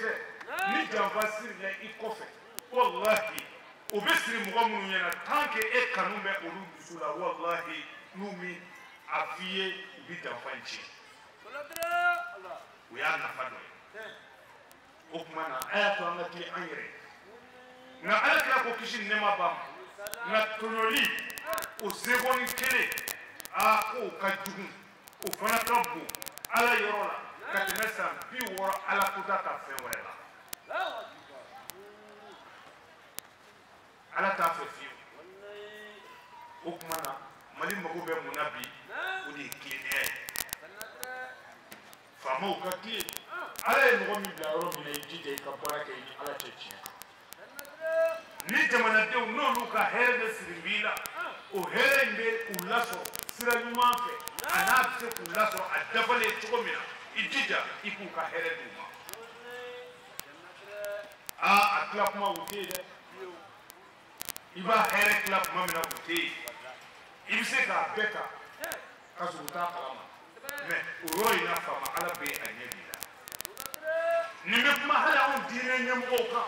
S8: fɛ ni janfa sirila i kɔfɛ walahi o bɛ siri mɔgɔ minnu ɲɛna tant que e kanu bɛ olu dusu la walahi n'u mi a f'i ye u bɛ janfa in tiɲɛ o y'a nafa dɔ ye o tuma na a y'a to an ka tilen an yɛrɛ ye nka ala kira ko kisi ni nɛɛma b'a ma nka tɔɲɔli o sekonin kelen aa k'o ka jugu o fana ka bon ala yɔrɔ la ka tɛmɛ san 60 ala kota ka fɛn wɛrɛ la ala t'a fɛ fiyewu o tuma na mali mago bɛ mun na bi o de ye tilennenya ye faamaw ka tilen ala ye mɔgɔ min bila yɔrɔ min na i jija i ka baara kɛ i ni ala cɛ tiɲɛ kan ni jamanadenw n'olu ka hɛrɛ de siri b'i la o hɛrɛ in bɛ u lasɔrɔ sira ɲuman fɛ a n'a bɛ se k'u lasɔrɔ a dafalen cogo min na i jija i k'u ka hɛrɛ d'u ma aa a tila kuma o tɛ yen dɛ i b'a hɛrɛ tila tuma min na o tɛ yen i bɛ se k'a bɛɛ ta ka sɔrɔ u t'a kalama mɛ o yɔrɔ in na faama ala bɛ a ɲɛ b'i la nin bɛ kuma hali anw diinɛ ɲɛmɔgɔw kan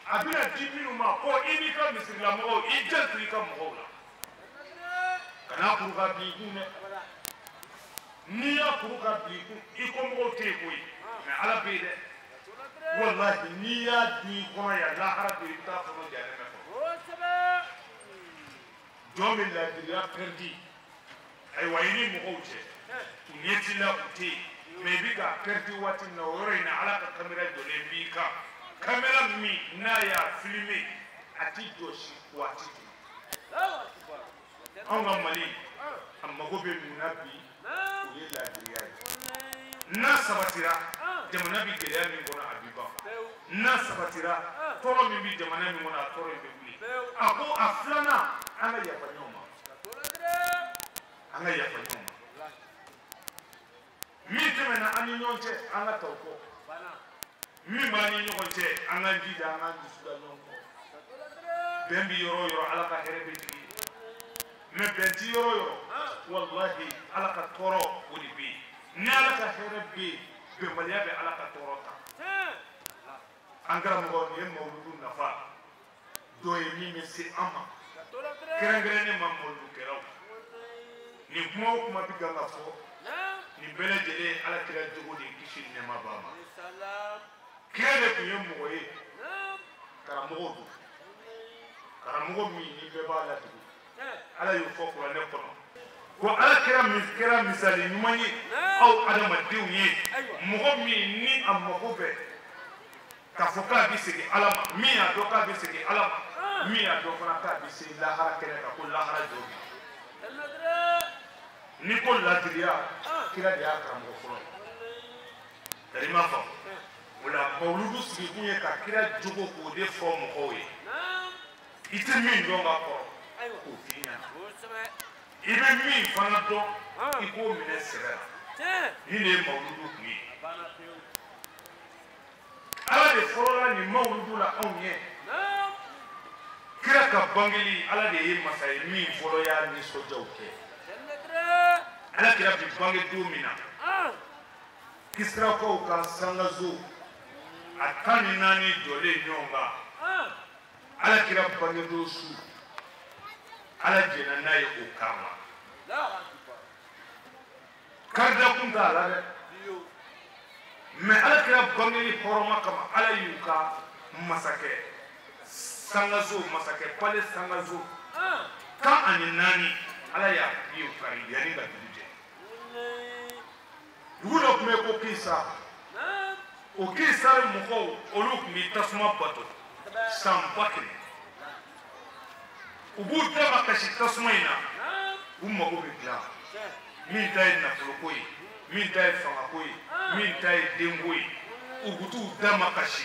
S8: a bɛna di minnu ma ko i n'i ka misirilamɔgɔw i janto i ka mɔgɔw la kana kuru ka bin i kun dɛ n'i y'a kuru ka bin i kun i kɔmɔgɔw tɛ yen koyi mɛ ala bɛ yen dɛ walahi n'i y'a dun i kɔnɔ yan lahara don i bɛ taa sɔrɔ jahanama kɔnɔ jɔn bɛ laadiriya pɛridi ayiwa i ni mɔgɔw cɛ u ɲɛ t'i la u tɛ yen mɛ i bɛ k'a pɛridi waati min na o yɔrɔ in na ala ka kamera jɔlen b'i kan kamera min n'a y'a filime a ti jɔsi waati tun anw ka mali a mago bɛ mun na bi o ye laadiriya ye n'a sabatira jamana bɛ gɛlɛya min kɔnɔ a bɛ ban n'a sabatira tɔɔrɔ min bɛ jamana min kɔnɔ a tɔɔrɔ in bɛ wuli a ko a filanan an ka yafa ɲɔgɔn ma an ka yafa ɲɔgɔn ma min tɛmɛna an ni ɲɔgɔn cɛ an ka ta o kɔ min b'an ni ɲɔgɔn cɛ an k'an jija an k'an dusu da ɲɔgɔn kɔ bɛn bɛ yɔrɔ o yɔrɔ ala ka hɛrɛ bɛ jigin mɛ bɛn ti yɔrɔ o yɔrɔ walahi ala ka tɔɔrɔ o de bɛ yen ni ala ka hɛrɛ bɛ yen bɛnbaliya bɛ ala ka tɔɔrɔ ta an karamɔgɔ nin ye mawuludu nafa dɔ ye min bɛ se an ma kɛrɛnkɛrɛnnen ma mawuludukɛlaw nin kuma o kuma bɛ kan ka fɔ nin bɛɛ lajɛlen ye ala kira jogo de ye kisi ni nɛɛma b'a ma kira de tun ye mɔgɔ ye karamɔgɔ don karamɔgɔ min ni bɛɛ b'a ladege ala y'o fɔ kuranɛ kɔnɔ ko ala kɛra kɛra misali ɲuman ye aw adamadenw ye mɔgɔ min ni a mago bɛ k'a fɔ k'a bɛ segin ala ma min y'a dɔn k'a bɛ segin ala ma min y'a dɔn fana k'a bɛ se lahara kɛnɛ kan ko lahara jɔ bi n'i ko ladiriya kira de y'a karamɔgɔ fɔlɔ ye tari ma faamu o la mawuludu sigikun ye ka kira jogo k'o de fɔ mɔgɔw ye i tɛ min dɔn ka kɔrɔ k'o f'i ɲɛna i bɛ min fana dɔn i k'o minɛ sɛbɛ la nin de ye mawuludu kun ye ala de fɔlɔla nin mawuludu la anw ɲɛ kira ka bangeli ala de ye masa ye min fɔlɔ y'a nisɔndiyaw kɛ ala kira bi bange don min na kisirakaw ka sangaso a 14 jɔlen ɲɔgɔn kan ala kira bange don su ala jɛnna n'a ye o kama karida kun t'a la dɛ mɛ ala kira bangeli hɔrɔma kama ala y'u ka masakɛ sangaso masakɛ pale sangaso 14 ala y'a y'u kari yanni ka dugu jɛ dugu dɔ tun bɛ ko Kisa o Kisa mɔgɔw olu tun bɛ tasuma bato san 1000 u b'u da ma kasi tasuma in na u mago bɛ dilan min ta ye nafoloko ye min ta ye fangako ye min ta ye denko ye u bɛ t'u da ma kasi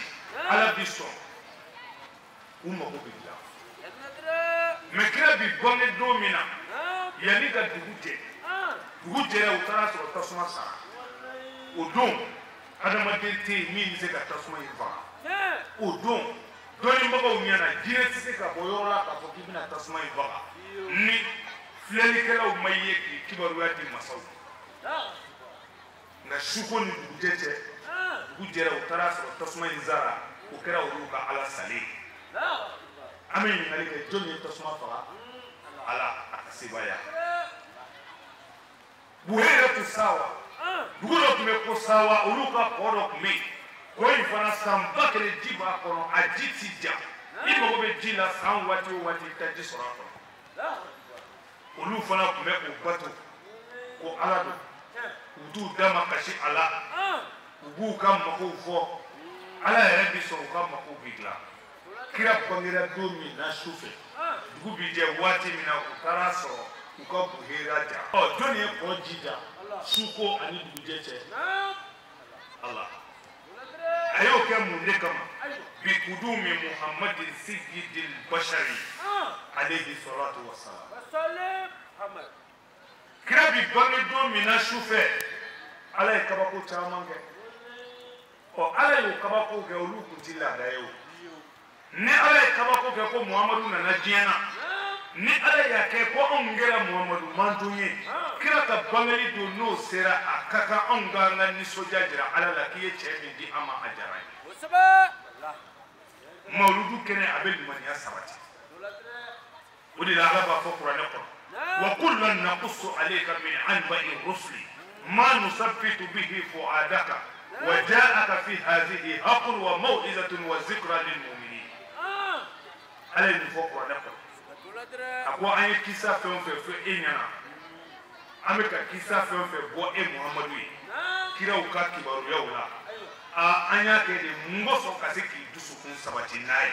S8: ala bi sɔn u mago bɛ dilan mɛ kira bi bange don min na yanni ka dugu jɛ dugu jɛra u taara sɔrɔ tasuma sara o don adamaden tɛ yen min bɛ se ka tasuma in faga o don dɔnnibagaw ɲɛna jinɛ tɛ se ka bɔ yɔrɔ la k'a fɔ k'i bɛna tasuma in faga ni filɛlikɛlaw ma ye k'i kibaruya di masaw ma nka suko ni dugujɛ cɛ Dugu jɛra u taara sɔrɔ tasuma in zara o kɛra olu ka ala salen. An bɛ ɲininkali kɛ jɔn ye tasuma faga? Ala a ka sebaaya. Buhera sawa. Dugu dɔ tun bɛ ko sawa olu ka kɔ dɔ tun bɛ yen. Kɔ in fana san 1000 ji b'a kɔnɔ a ji ti ja. I mago bɛ ji la san waati o waati i tɛ ji sɔrɔ a kɔnɔ. Olu fana tun bɛ o bato ko ala don. U t'u da ma kasi a la. U b'u ka makow fɔ. Ala yɛrɛ bi sɔn u ka makow bi dilan. Kira bangera don min na su fɛ dugu bi jɛ waati min na u taara sɔrɔ u ka buhera ja. Ɔ jɔnni ye kɔ ji ja su ko ani dugujɛ cɛ? Ala. A y'o kɛ mun de kama? Bi kudumi Muhammadin sayyidil bashari alayhi salatu wa salam. Kira bi bange don min na su fɛ Ala ye kabako caman kɛ. Ɔ Ala y'o kabako kɛ olu kun ti laada ye o. Ni Ala ye kabako kɛ ko Muhamadu nana diɲɛ na, ni Ala y'a kɛ ko anw kɛra Muhamadu mantɔn ye, kira ka bangeli don n'o sera a ka kan anw k'an ka nisɔndiya jira Ala la k'i ye cɛ min di an ma a diyara an ye. Mawuludu kɛnɛ a bɛ limaniya sabati. O de la Ala b'a fɔ kuranɛ kɔnɔ wa kullan naqussu alayka min anba'i rusuli ma nusabbitu bihi fu'adaka wa ja'aka fi hadhihi haqqun wa maw'izatun wa zikra lil mu'minin. Ala ye nin fɔ kuranɛ kɔnɔ. A ko an ye kisa fɛn o fɛn fɔ e ɲɛna, an bɛ ka kisa fɛn o fɛn bɔ e Muhamadu ye kiraw ka kibaruyaw la, a an y'a kɛ de mun kosɔn ka se k'i dusukun sabati n'a ye.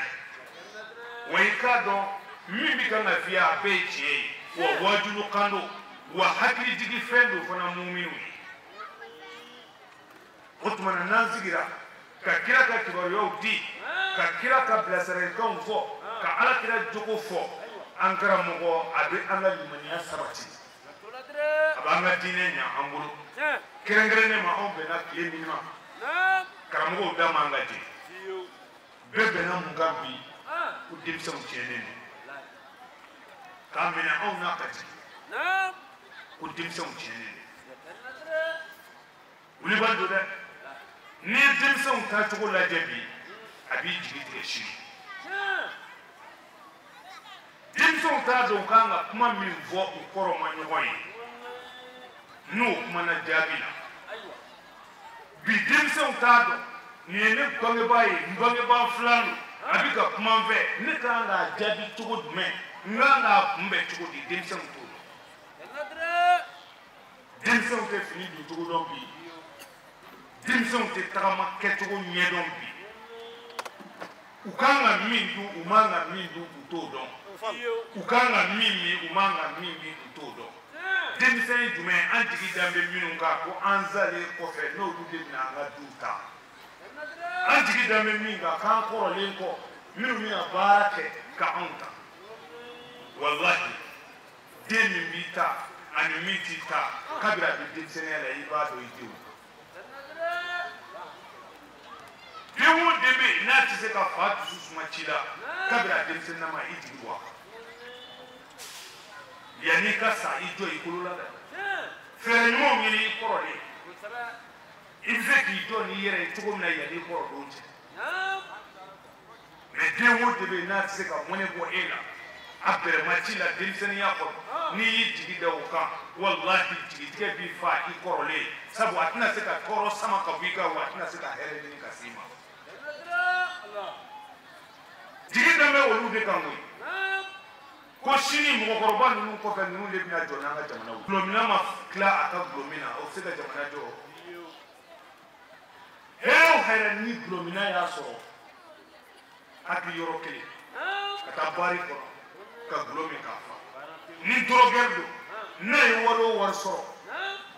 S8: Wa i k'a dɔn min bɛ kan ka f'i ye a bɛɛ ye tiɲɛ ye, wa waajulukan don, wa hakilijigin fɛn don fana muminw ye. O tuma na n'an sigira ka kira ka kibaruyaw di, ka kira ka bilasiralikanw fɔ, ka Ala kira jogo fɔ, an karamɔgɔ a bɛ an ka limaniya sabati, a b'an ka diinɛ ɲɛ an bolo. Kɛrɛnkɛrɛnnen ma anw bɛnna tile min ma, karamɔgɔw da man ka jɛ. Bɛɛ bɛnna mun kan bi? Ko denmisɛnw tiɲɛnen don. K'a minɛ anw n'a ka jigin ko denmisɛnw tiɲɛnen don. Wulibali don dɛ. N'i ye denmisɛnw taacogo lajɛ bi, a b'i jigi tigɛ sini. Denmisɛnw t'a dɔn u kan ka kuma min fɔ u kɔrɔ ma ɲɔgɔn ye, n'o kumana jaabi la. Bi denmisɛnw t'a dɔn nin ye ne bangebaa ye, n bangebaa filan don, a bɛ ka kuma n fɛ, ne kan k'a jaabi cogo jumɛn, n kan k'a kunbɛn cogo di? Denmisɛnw t'o dɔn. Denmisɛnw tɛ fini don cogo dɔn bi, denmisɛnw tɛ tagama kɛcogo ɲɛdɔn bi. U kan ka min dun, u man ka min dun, u t'o dɔn. U kan ka min min, u man ka min min, u t'o dɔn. Denmisɛn jumɛn an jigi dan bɛ minnu kan ko an salen kɔfɛ n'olu de bɛna an ka du ta? An jigi dan bɛ min kan k'an kɔrɔlen kɔ minnu bɛna baara kɛ ka anw ta. Walahi den min b'i ta ani min t'i ta, kabini a bɛ denmisɛnninya la i b'a dɔn i denw. Den o den bɛ yen n'a tɛ se ka fa dusu suma ci la, kabini a denmisɛnninna ma i jigi bɔ a kan. Yanni i ka sa i jɔ i kolo la dɛ. Fɛɛrɛ ɲumanw ɲini i kɔrɔlen. I bɛ se k'i jɔ n'i yɛrɛ ye cogo min na yanni i kɔrɔ don cɛ. Mɛ den o den bɛ yen n'a tɛ se ka mɔnɛ bɔ e la, a bɛrɛma ci la denmisɛnninya kɔnɔ, n'i y'i jigi da o kan, walahi jigitigɛ b'i fa i kɔrɔlen. Sabu a tɛna se ka tɔɔrɔ sama ka bɔ i kan, wa a tɛna se ka hɛrɛ ɲini ka s'i ma. Jigi dan bɛ olu de kan koyi. Ko sini mɔgɔkɔrɔba ninnu kɔfɛ ninnu de bɛna jɔ n'an ka jamana ye. Gulɔmina ma tila a ka gulɔmin na, o bɛ se ka jamana jɔ. Hɛrɛ o hɛrɛ ni gulɔmina y'a sɔrɔ hakili yɔrɔ kelen ka taa baari kɔnɔ ka gulɔ min k'a fa. Ni dɔrɔgɛri don, n'a ye wari o wari sɔrɔ,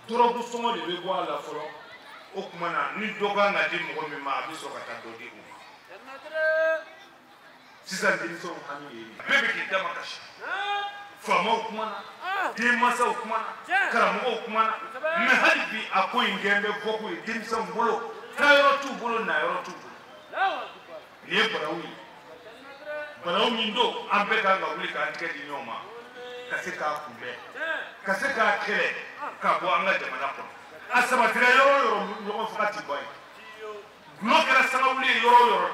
S8: dɔrɔgu sɔngɔ de bɛ bɔ a la fɔlɔ. O tuma na ni dɔ kan ka di mɔgɔ min ma, a bɛ sɔrɔ ka taa dɔ di o ma. Sisan denmisɛnw hami ye nin ye. Bɛɛ bɛ k'i dama kasi. Faamaw kumana, denmansaw kumana, karamɔgɔw kumana, mɛ hali bi a ko in kɛn bɛ bɔ ko ye denmisɛnw bolo. Taayɔrɔ t'u bolo, nayɔrɔ t'u bolo. Nin ye balawu ye. Balawu min don, an bɛɛ kan ka wuli k'an tɛgɛ di ɲɔgɔn ma ka se k'a kunbɛn, ka se k'a kɛlɛ ka bɔ an ka jamana kɔnɔ. A sabatira yɔrɔ o yɔrɔ, ɲɔgɔn faga ti ban yen. yɔrɔ o yɔrɔ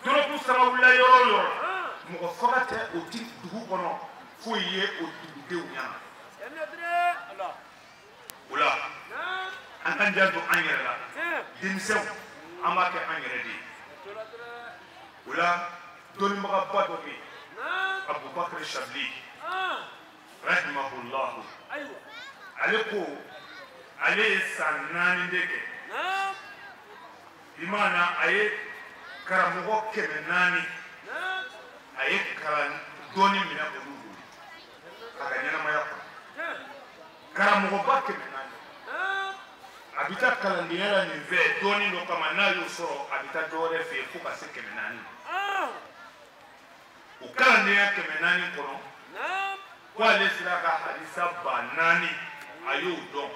S8: dɔrɔgu sanga wulila yɔrɔ o yɔrɔ mɔgɔ faga tɛ o ti dugu kɔnɔ foyi ye o dugudenw ɲɛna o la an k'an janto an yɛrɛ la denmisɛnw an b'a kɛ an yɛrɛ de ye o la dɔnnibagaba dɔ bɛ yen Abubakar Shabli rahimahullahu ale ko ale ye san 4 de kɛ i maana a ye karamɔgɔ 400 a ye kalan dɔɔni minɛ olu bolo a ka ɲɛnamaya kɔnɔ karamɔgɔba 400 a bɛ taa kalandenya la nin fɛ dɔɔni dɔ kama n'a y'o sɔrɔ a bɛ taa dɔ wɛrɛ fɛ yen fo ka se 400 ma o kalandenya 400 kɔnɔ ko ale sera ka hadisa 4000 a y'o dɔn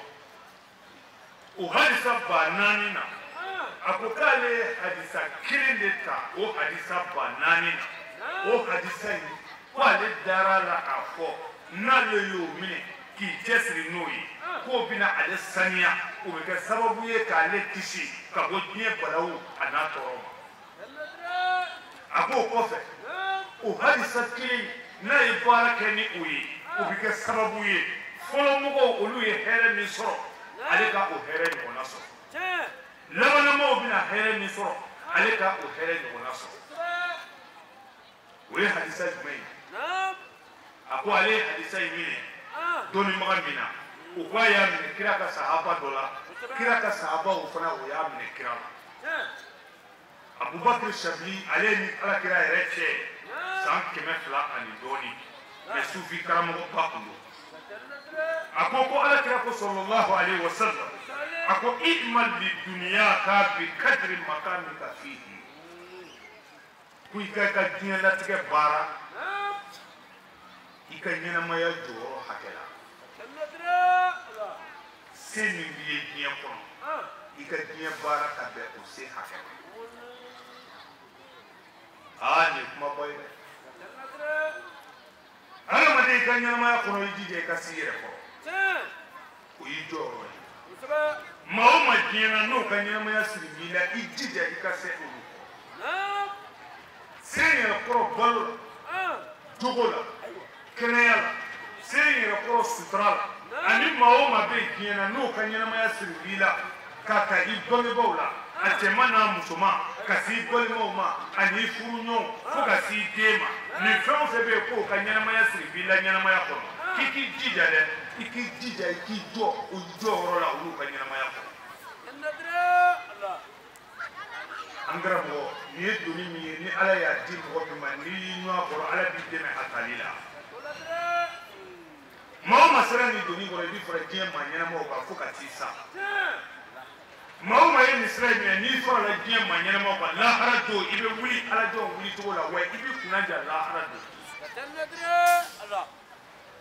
S8: o hadisa 4000 na a ko k'ale ye hadisa kelen de ta o hadisa 4000 na o hadisa in ko ale dara la k'a fɔ n'ale y'o minɛ k'i cɛsiri n'o ye k'o bɛna ale saniya o bɛ kɛ sababu ye k'ale kisi ka bɔ diɲɛ balawu a n'a tɔɔrɔ ma a k'o kɔfɛ o hadisa kelen n'a ye baara kɛ ni o ye o bɛ kɛ sababu ye fɔlɔ mɔgɔw olu ye hɛrɛ min sɔrɔ ale ka o hɛrɛ ɲɔgɔnna sɔrɔ labanamaw bɛna hɛrɛ min sɔrɔ ale ka o hɛrɛ ɲɔgɔnna sɔrɔ o ye hadisa jumɛn ye a ko ale ye hadisa in minɛ dɔnnibaga min na o ko a y'a minɛ kira ka sahaba dɔ la kira ka sahabaw fana o y'a minɛ kira la Abubakar Shabli ale ni ala kira yɛrɛ cɛ san 200 ani dɔɔni mɛ sufi karamɔgɔba kun don a ko ko ala kira ko sallallahu alaihi wasallam a ko i'mal li dunyaka bi kadri makamika fihi ko i ka diɲɛ latigɛ baara i ka ɲɛnamaya jɔyɔrɔ hakɛ la se min b'i ye diɲɛ kɔnɔ i ka diɲɛ baara ka bɛn o se hakɛ ma aa nin ye kumaba ye dɛ hadamaden i ka ɲɛnamaya kɔnɔ i jija i ka s'i yɛrɛ kɔrɔ o y'i jɔyɔrɔ ye maa o maa diɲɛ na n'o ka ɲɛnamaya siri b'i la i jija i ka se olu kɔrɔ se yɛrɛ kɔrɔ balo la jogo la kɛnɛya la se yɛrɛ kɔrɔ sutura la ani maa o maa bɛ diɲɛ na n'o ka ɲɛnamaya siri b'i la ka ta i bangebaaw la a cɛman n'a musoman ka s'i balimaw ma ani i furuɲɔgɔnw fo ka s'i den ma nin fɛn o fɛn bɛ yen k'o ka ɲɛnamaya siri b'i la ɲɛnamaya kɔnɔ k'i k'i jija dɛ i k'i jija i k'i jɔ o jɔyɔrɔ la olu ka ɲɛnamaya kɔnɔ. An karamɔgɔ nin ye doni min ye ni ala y'a di mɔgɔ min ma n'i y'i ɲɔgɔn kɔrɔ ala b'i dɛmɛ a tali la. Maa o maa sera nin doni kɔrɔ i b'i fara diɲɛ maa ɲɛnamaw kan fo ka t'i sa. Maa o maa ye nin sira in minɛ n'i farala diɲɛ maa ɲɛnamaw kan lahara don i bɛ wuli ala jɔn wuli cogo la wa i b'i kunna ja lahara don.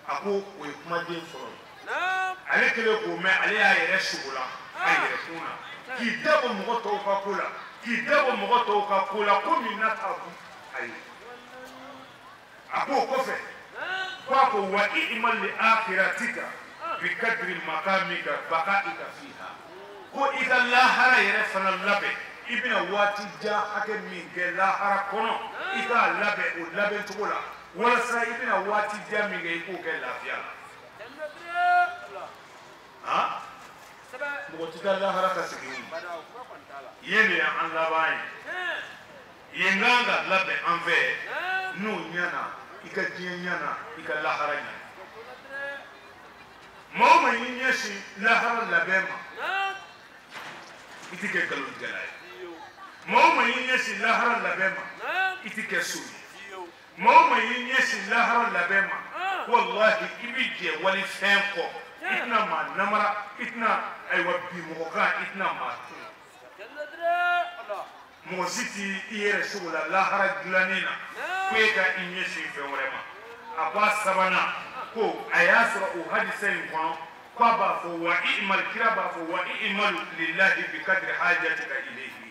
S8: A ko o ye kumaden fɔlɔ ye. Ale kɛlen k'o mɛn ale y'a yɛrɛ sogo la a yɛrɛ kun na k'i da bɔ mɔgɔ tɔw ka ko la k'i da bɔ mɔgɔ tɔw ka ko la ko min na t'a kun ayi. A k'o kɔfɛ ko a ko wa i'mal li akhiratika bi kadri makamika baqa'ika fiha ko i ka lahara yɛrɛ fana labɛn i bɛna waati jan hakɛ min kɛ lahara kɔnɔ i k'a labɛn o labɛn cogo la walasa i bɛna waati jan min kɛ i k'o kɛ lafiya la. Han mɔgɔ tɛ taa lahara ka segin yen de y'an laban ye yen kan ka labɛn an fɛ n'o ɲɛna i ka diɲɛ ɲɛna i ka lahara ɲɛna. Maa o maa y'i ɲɛsin lahara labɛn ma i ti kɛ nkalontigɛla ye. Maa o maa y'i ɲɛsin lahara labɛn ma i ti kɛ so ye. Maa o maa y'i ɲɛsin lahara labɛn ma walahi i bi jɛ walifɛn kɔ i tɛna maa namara i tɛna ayiwa bi mɔgɔ kan i tɛna maa tun. Mɔgɔ si t'i i yɛrɛ sogo la lahara dilannen na ko e ka i ɲɛsin fɛn wɛrɛ ma. A ko a sabanan ko a y'a sɔrɔ o hadisa in kɔnɔ k'a b'a fɔ wa i'mal kira b'a fɔ wa i'malu lillahi bi kadri hajatika ilayhi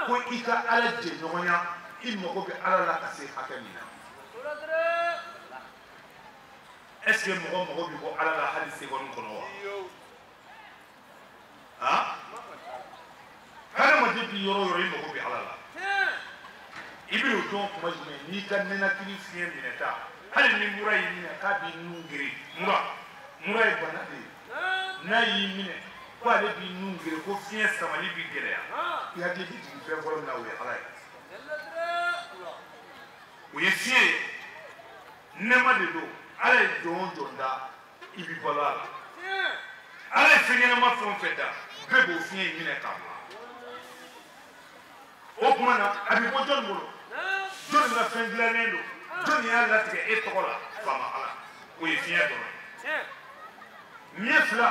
S8: ko i ka ala jɛɲɔgɔnya i mago bɛ ala la ka se hakɛ min na. Est ce que mɔgɔ mago bɛ bɔ ala la hali seconde kɔnɔ wa? Han? Hadamaden bi yɔrɔ o yɔrɔ i mago bɛ ala la. I bɛ o dɔn kuma jumɛn n'i ka ninakili fiɲɛ minɛ ta hali ni mura y'i minɛ k'a b'i nun geren mura ye bana de ye n'a y'i minɛ ko ale b'i nun geren ko fiɲɛ samali b'i gɛlɛya i hakili bɛ jigin fɛn fɔlɔ min na o ye Ala ye o ye fiɲɛ ye nɛɛma de don Ala ye jɔn o jɔn da i b'i balo a la Ala ye fɛn ɲɛnama fɛn o fɛn da bɛɛ b'o fiɲɛ in minɛ k'a bila o tuma na a bɛ bɔ jɔnni bolo jɔnni ka fɛn dilannen don jɔnni y'a latigɛ e tɔgɔ la faama Ala o ye fiɲɛ dɔrɔn ye ɲɛ fila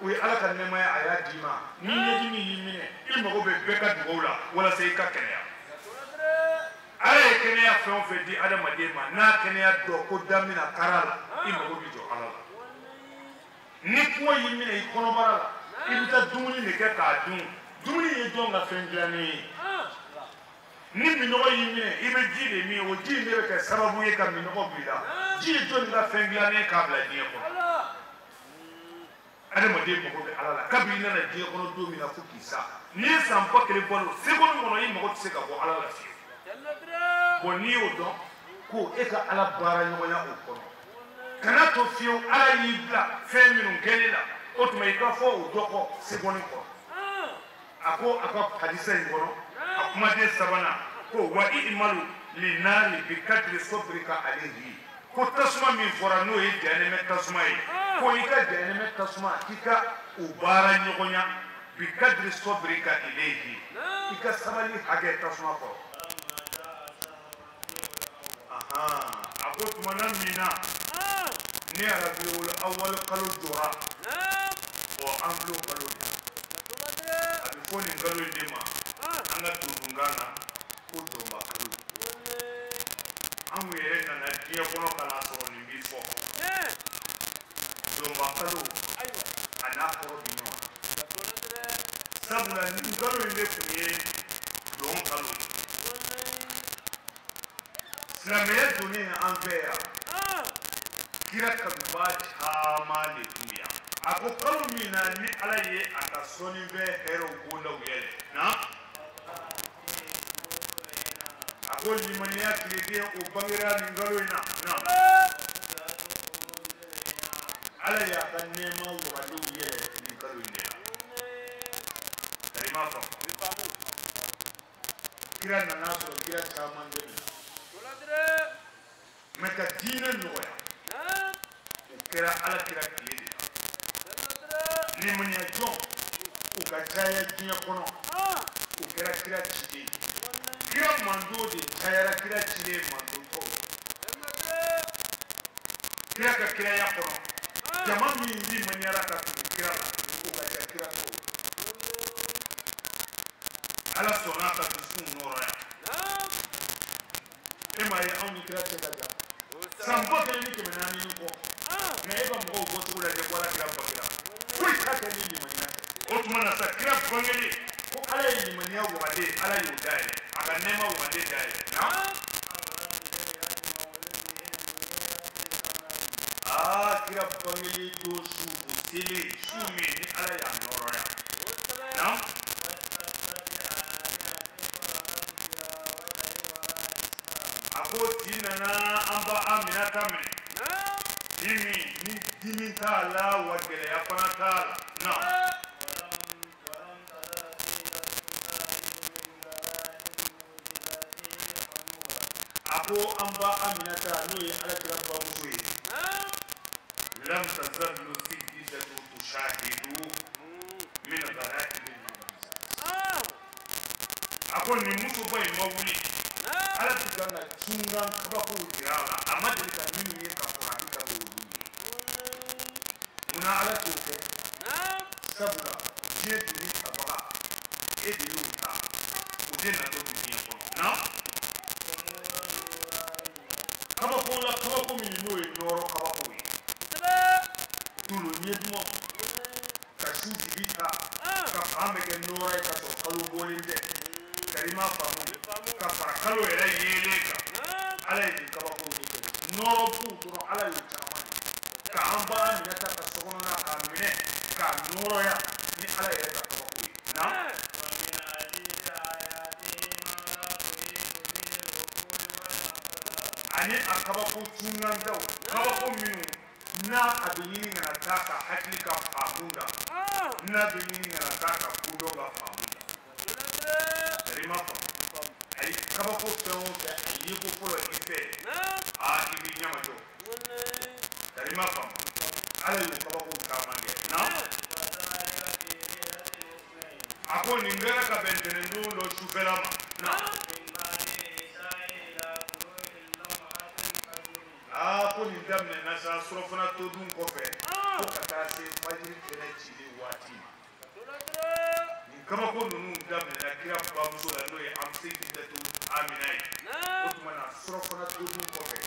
S8: o ye Ala ka nɛɛmaya a y'a d'i ma ni ɲɛdimi y'i minɛ i mago bɛ bɛɛ ka dugawu la walasa i ka kɛnɛya Ala ye kɛnɛya fɛn o fɛn di adamaden ma n'a kɛnɛya dɔn ko damina kara la i mago bɛ jɔ Ala la ni kɔngɔ y'i minɛ i kɔnɔbara la i bɛ taa dumuni de kɛ k'a dun dumuni ye jɔn ka fɛn dilannen ye ni minɔgɔ y'i minɛ i bɛ ji de min o ji in de bɛ kɛ sababu ye ka minɔgɔ b'i la ji ye jɔnni ka fɛn dilannen k'a bila diɲɛ kɔnɔ adamaden mago bɛ Ala la kabini i nana diɲɛ kɔnɔ don min na fo k'i sa n'i ye san 1000 balo seconde kɔnɔ i mago tɛ se ka bɔ Ala la fiyewu bon n'i y'o dɔn ko e ka Ala baara ɲɔgɔnya o kɔnɔ kana to fiyewu Ala y'i bila fɛn minnu kɛli la o tuma i ka fɔ o dɔ kɔ seconde kɔnɔ a ko a ka hadisa in kɔnɔ a kumaden sabanan ko wa i'malu linari bi kadri sabrika alayhi ko tasuma min fɔra n'o ye jahanɛmɛ tasuma ye ko i ka jahanɛmɛ tasuma k'i ka o baara ɲɔgɔnya bi kadri sabrika ilayhi i ka sabali hakɛ tasuma kɔrɔ a ko tumana min na ni Rabiul awwal kalo jɔra ɔ an filɛ o kalo de a bɛ fɔ nin kalo in de ma an ka todunkan na ko dɔnba kalo anw yɛrɛ nana diɲɛ kɔnɔ ka n'a sɔrɔ nin bi fɔ dɔnba kalo a n'a kɔrɔ bi ɲɔgɔn na sabula nin kalo in de tun ye dɔn kalo ye silamɛya donnen an fɛ yan kira kanubaa caman de tun bɛ yan a ko kalo min na ni Ala ye a ka sɔnnifɛn hɛrɛw bondaw yɛlɛ na a ko limaniya tileden o bangera nin kalo in na na Ala y'a ka nɛɛma wagadenw yɛlɛ nin kalo in de la kalima faamu kira nana sɔrɔ kira caman bɛ nin na mɛ ka diinɛ nɔgɔya o kɛra Ala kira tile de la limaniya jɔn o ka caya diɲɛ kɔnɔ o kɛra kira ciden kira mando de cayara kira ciden mando tɔw kira ka kiraya kɔnɔ jama min limaniyara ka tugu kira la o ka ca kira tɔw Ala sɔnna ka dusukun nɔrɔya e m'a ye anw ni kira cɛ ka jan san 1400 ni kɔ mɛ e ka mɔgɔw bɔcogo lajɛ ko Ala kira bangera foyi t'a kɛ ni limaniya tɛ o tuma na sa kira bangeli ko Ala ye limaniya wagade Ala y'o dayɛlɛ a ka nɛɛma wagade dayɛlɛ na aa kira bangeli don su o selen su min ni Ala y'a nɔrɔya na a ko tin nana an ba Aminata minɛ dimi ni dimi t'a la wa gɛlɛya fana t'a la na a ko an ba Aminata n'o ye Ala kira bamuso ye lam tazallu sayyidatu tushahidu min gharaib a ko nin musoba in ma wuli Ala tun kan ka cunkan kabakow jira a la a ma deli ka minnu ye ka kɔrɔ a bɛ ka k'olu ye munna Ala t'o kɛ sabula diɲɛ doni tabaga e de y'o ta o de natɔ don diɲɛ kɔnɔ na kabako la kabako min n'o ye nɔrɔ kabako ye dolo ɲɛ duman ka su dibi ta ka fan bɛɛ kɛ nɔrɔ ye ka sɔrɔ kalo bɔlen tɛ kalima faamu ka fara kalo yɛrɛ yeelen kan Ala ye nin kabakow de kɛ nɔrɔ b'u dɔrɔn Ala y'o caman ye k'an ba minɛ ta ka sokɔnɔna k'a minɛ k'a nɔrɔya ni Ala yɛrɛ ka kabako ye na Ani a kabako cunantaw kabako minnu n'a a bɛ ɲini ka na taa ka hakili ka faamu da n'a bɛ ɲini ka na taa ka kodɔn ka faamu da tari ma faamu ayi kabako fɛn o fɛn a ye ko fɔlɔ i fɛ aa i b'i ɲɛmajɔ tari ma faamu ala y'o kabako caman kɛ na a ko nin kɛra ka bɛn ntɛnɛndon dɔ sufɛla ma na. Aa ko nin daminɛna sa surɔfana to dun kɔfɛ fo ka taa se fajiri kɛnɛ cili waati ma nin kabako ninnu daminɛna kira bamuso la n'o ye Amsatu Amina ye o tuma na surɔfana to dun kɔfɛ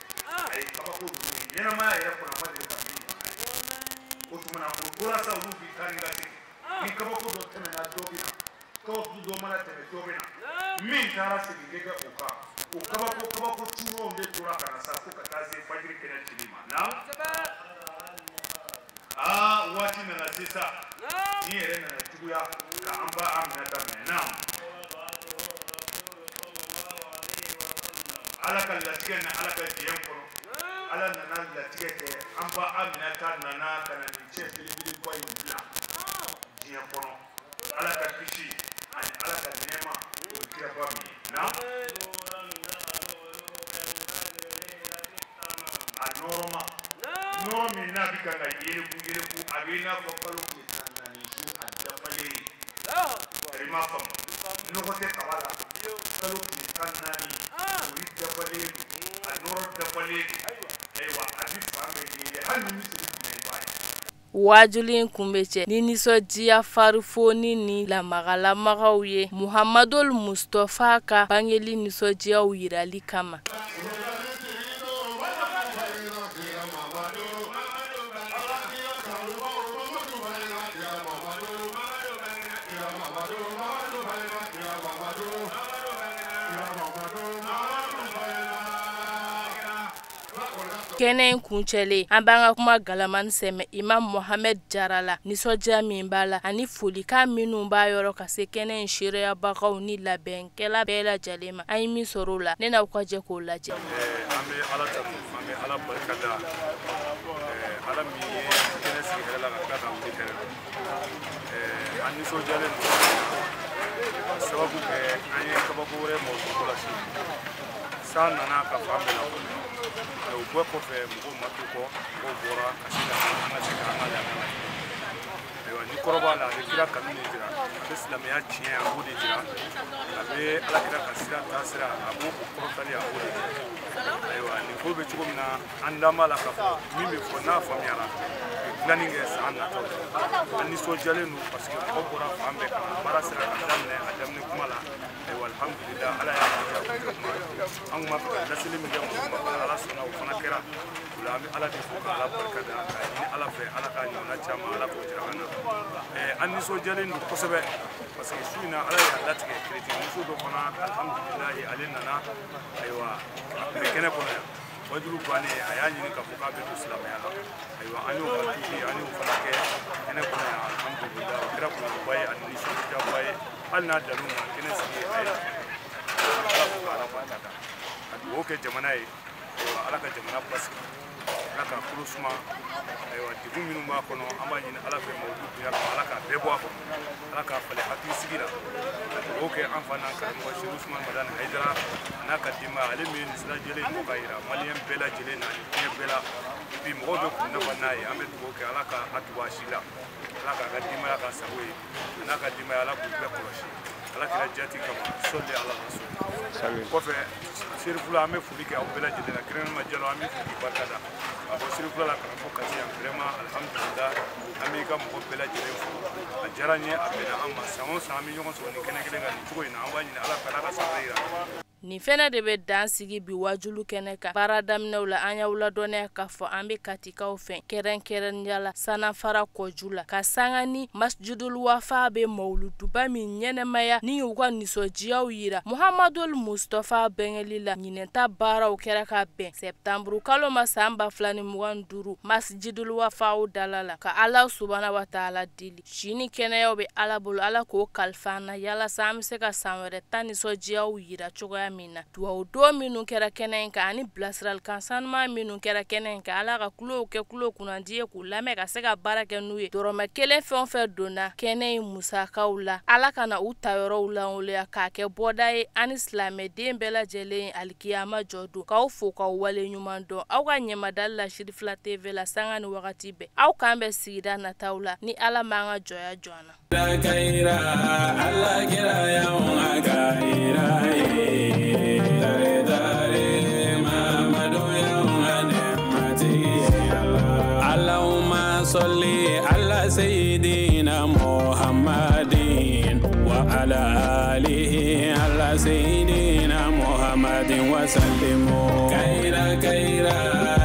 S8: a ye kabako ninnu ye ɲɛnamaya yɛrɛ kɔnɔ a ma deli ka min ɲɔgɔn ye o tuma na o tora sa olu b'i taa ni ka segin ni kabako dɔ tɛmɛna dɔ bɛ na kabako dɔ mana tɛmɛ dɔ bɛ na min taara segin kɛ o kan o kabako cunw de tora ka na sa fo ka taa se fajiri kɛnɛ cili ma na aa waati nana se sa ni yɛrɛ nana juguya ka an ba Aminata minɛ na ala ka latigɛ ni ala ka diɲɛ kɔnɔ ala nana latigɛ kɛ an ba Aminata nana ka na nin cɛ belebeleba in bila diɲɛ kɔnɔ ala ka kisi ani ala ka nɛɛma o ye kiraba min ye na a nɔrɔma nɔrɔ min n'a bɛ kan ka yeleku yeleku a bɛ i n'a fɔ kalo tile 14 su a dafalen ye tari ma faamu nɔgɔ tɛ kaba la kalo tile 14 o ye dafalen don a nɔrɔ dafalen don ayiwa a bɛ fan bɛɛ yele hali ni misiri tun bɛ i b'a ye.
S2: Waajuli in kun bɛ cɛ ni nisɔndiya farifoni ni lamagalamaw ye Muhamadul Mustapha ka bangeli nisɔndiyaw yirali kama. Kɛnɛ in kuncɛlen an b'an ka kuma galamani sɛmɛ Imam Mohamed Jara la nisɔndiya min b'a la ani folikan minnu b'a yɔrɔ ka se kɛnɛ in seereyabagaw ni labɛnkɛla bɛɛ lajɛlen ma an ye min sɔrɔ o la ne n'aw ka jɛ k'o lajɛ.
S8: An bɛ Ala tanu an bɛ Ala barika da Ala min ye kɛnɛ sigi hɛrɛ la ka tila ka wuli hɛrɛ la an nisɔndiyalen don ka sababu kɛ an ye kabako wɛrɛ mawuludu la su san nana ka fan bɛɛ la. O bɛɛ kɔfɛ mɔgɔw ma to kɔ mɔgɔw bɔra ka se ka an ka se ka an ka laada la ayiwa ni kɔrɔ b'a la a bɛ kira kanu de jira a bɛ silamɛya tiɲɛ a b'o de jira a bɛ ala kira ka sira taasira a b'o kɔrɔtali a b'o de jira ayiwa nin ko bɛ cogo min na an dan b'a la k'a fɔ min bɛ fɔ n'a faamuyara u bɛ dilanni kɛ san nataw la an nisɔndiyalen don parce que mɔgɔ bɔra fan bɛɛ ka na baara sera ka daminɛ a daminɛ kuma la ayiwa alhamdulillah ala y'a kɛ kuma an kun b'a fɛ ka laseli min kɛ mɔgɔw ma ala sɔnna o fana kɛra o la an bɛ ala de fo ka ala barika da k'a ɲini ala fɛ ala k'a ɲɔgɔnna caman ala k'o jira an na an nisɔndiyalen don kosɛbɛ parce que su in na ala y'a latigɛ kerecɛn muso dɔ fana alhamdulilayi ale nana ayiwa a tun bɛ kɛnɛ kɔnɔ yan wajulu bannen a y'a ɲini k'a fɔ k'a bɛ don silamɛya la ayiwa an y'o ka tuubi an y'o fana kɛ kɛnɛ kɔnɔ yan alhamdulilayi o kɛra kunnafoniba ye ani nisɔndiyaba ye hali n'a dan'u ma kɛnɛ sigi a ye ala fo ka ala barika da ka dugawu kɛ jamana ye ayiwa ala ka jamana basigi ala ka kolo suma ayiwa degun minnu b'a kɔnɔ an b'a ɲini ala fɛ mawuludu bonya kama ala k'a bɛɛ bɔ a kɔnɔ ala k'a falen hakilisigi la ka dugawu kɛ an fa n'an karamɔgɔ Seku Usumani Madani Hayidara a n'a ka denbaya ale min ye nin sira jɛlen in bɔ ka yira maliyɛn bɛɛ lajɛlen na ani diɲɛ bɛɛ la bi mɔgɔw bɛ k'u nafa n'a ye an bɛ dugawu kɛ ala ka a tugu a si la ala k'a ka denbaya ka sago ye a n'a ka denbaya ala k'u bɛɛ kɔlɔsi ala kɛra jati kama sɔli ala rasul kɔfɛ Serifula an bɛ foli kɛ aw bɛɛ lajɛlen na kɛrɛnkɛrɛnnenya Jalo an bɛ foli barika da ka bɔ Serifula la ka na fo Kati yan vraiment alhamdulillah an b'i ka mɔgɔ bɛɛ lajɛlen fo a diyara n ye a bɛnna an ma san o san an bɛ ɲɔgɔn sɔrɔ nin kɛnɛ kelen kan nin cogo in na an b'a ɲini ala fɛ ala ka san wɛrɛ yira an na.
S2: Nin fɛnɛ de bɛ dan sigi bi wajulu kɛnɛ kan baara daminɛw la an y'aw ladɔnniya k'a fɔ an bɛ Katikaw fɛ kɛrɛnkɛrɛnnenya la Sanafara kɔju la ka sanga ni Masjidul Wafa bɛ mawuluduba min ɲɛnɛmaya ni y'u ka nisɔndiyaw yira Muhamadul Mustapha bɛngɛli la ɲinɛta baaraw kɛra ka bɛn sɛptanburu kalo ma san 2025 Masjidul Wafa dala la ka Ala subahana wa taala deli si ni kɛnɛyaw bɛ Ala bolo Ala k'o kalifa an na yalasa an bɛ se ka san wɛrɛ ta nisɔndiyaw yira cogoya min. min na. Duwawu don minnu kɛra kɛnɛ in kan ani bilasiralikan sanuman minnu kɛra kɛnɛ in kan, Ala ka kulow kɛ kulo kunnandi ye k'u lamɛn ka se ka baara kɛ n'u ye. Dɔrɔmɛ kelen fɛn o fɛn donna kɛnɛ in musakaw la, Ala kana u tayɔrɔw lanwoloya k'a kɛ bɔda ye ani silamɛden bɛɛ lajɛlen alikiyama jɔ don. K'aw fo k'aw wale ɲuman dɔn aw ka ɲɛmadali la Sirifila TV la sanga ni wagati bɛɛ. Aw k'an bɛn sigida nataw la ni Ala m'an ka jɔya jɔ an na.
S1: Allahumma salli ala sayyidina Muhammadin wa ala alihi ala sayyidina Muhammadin wa sallimu. Kaira kaira.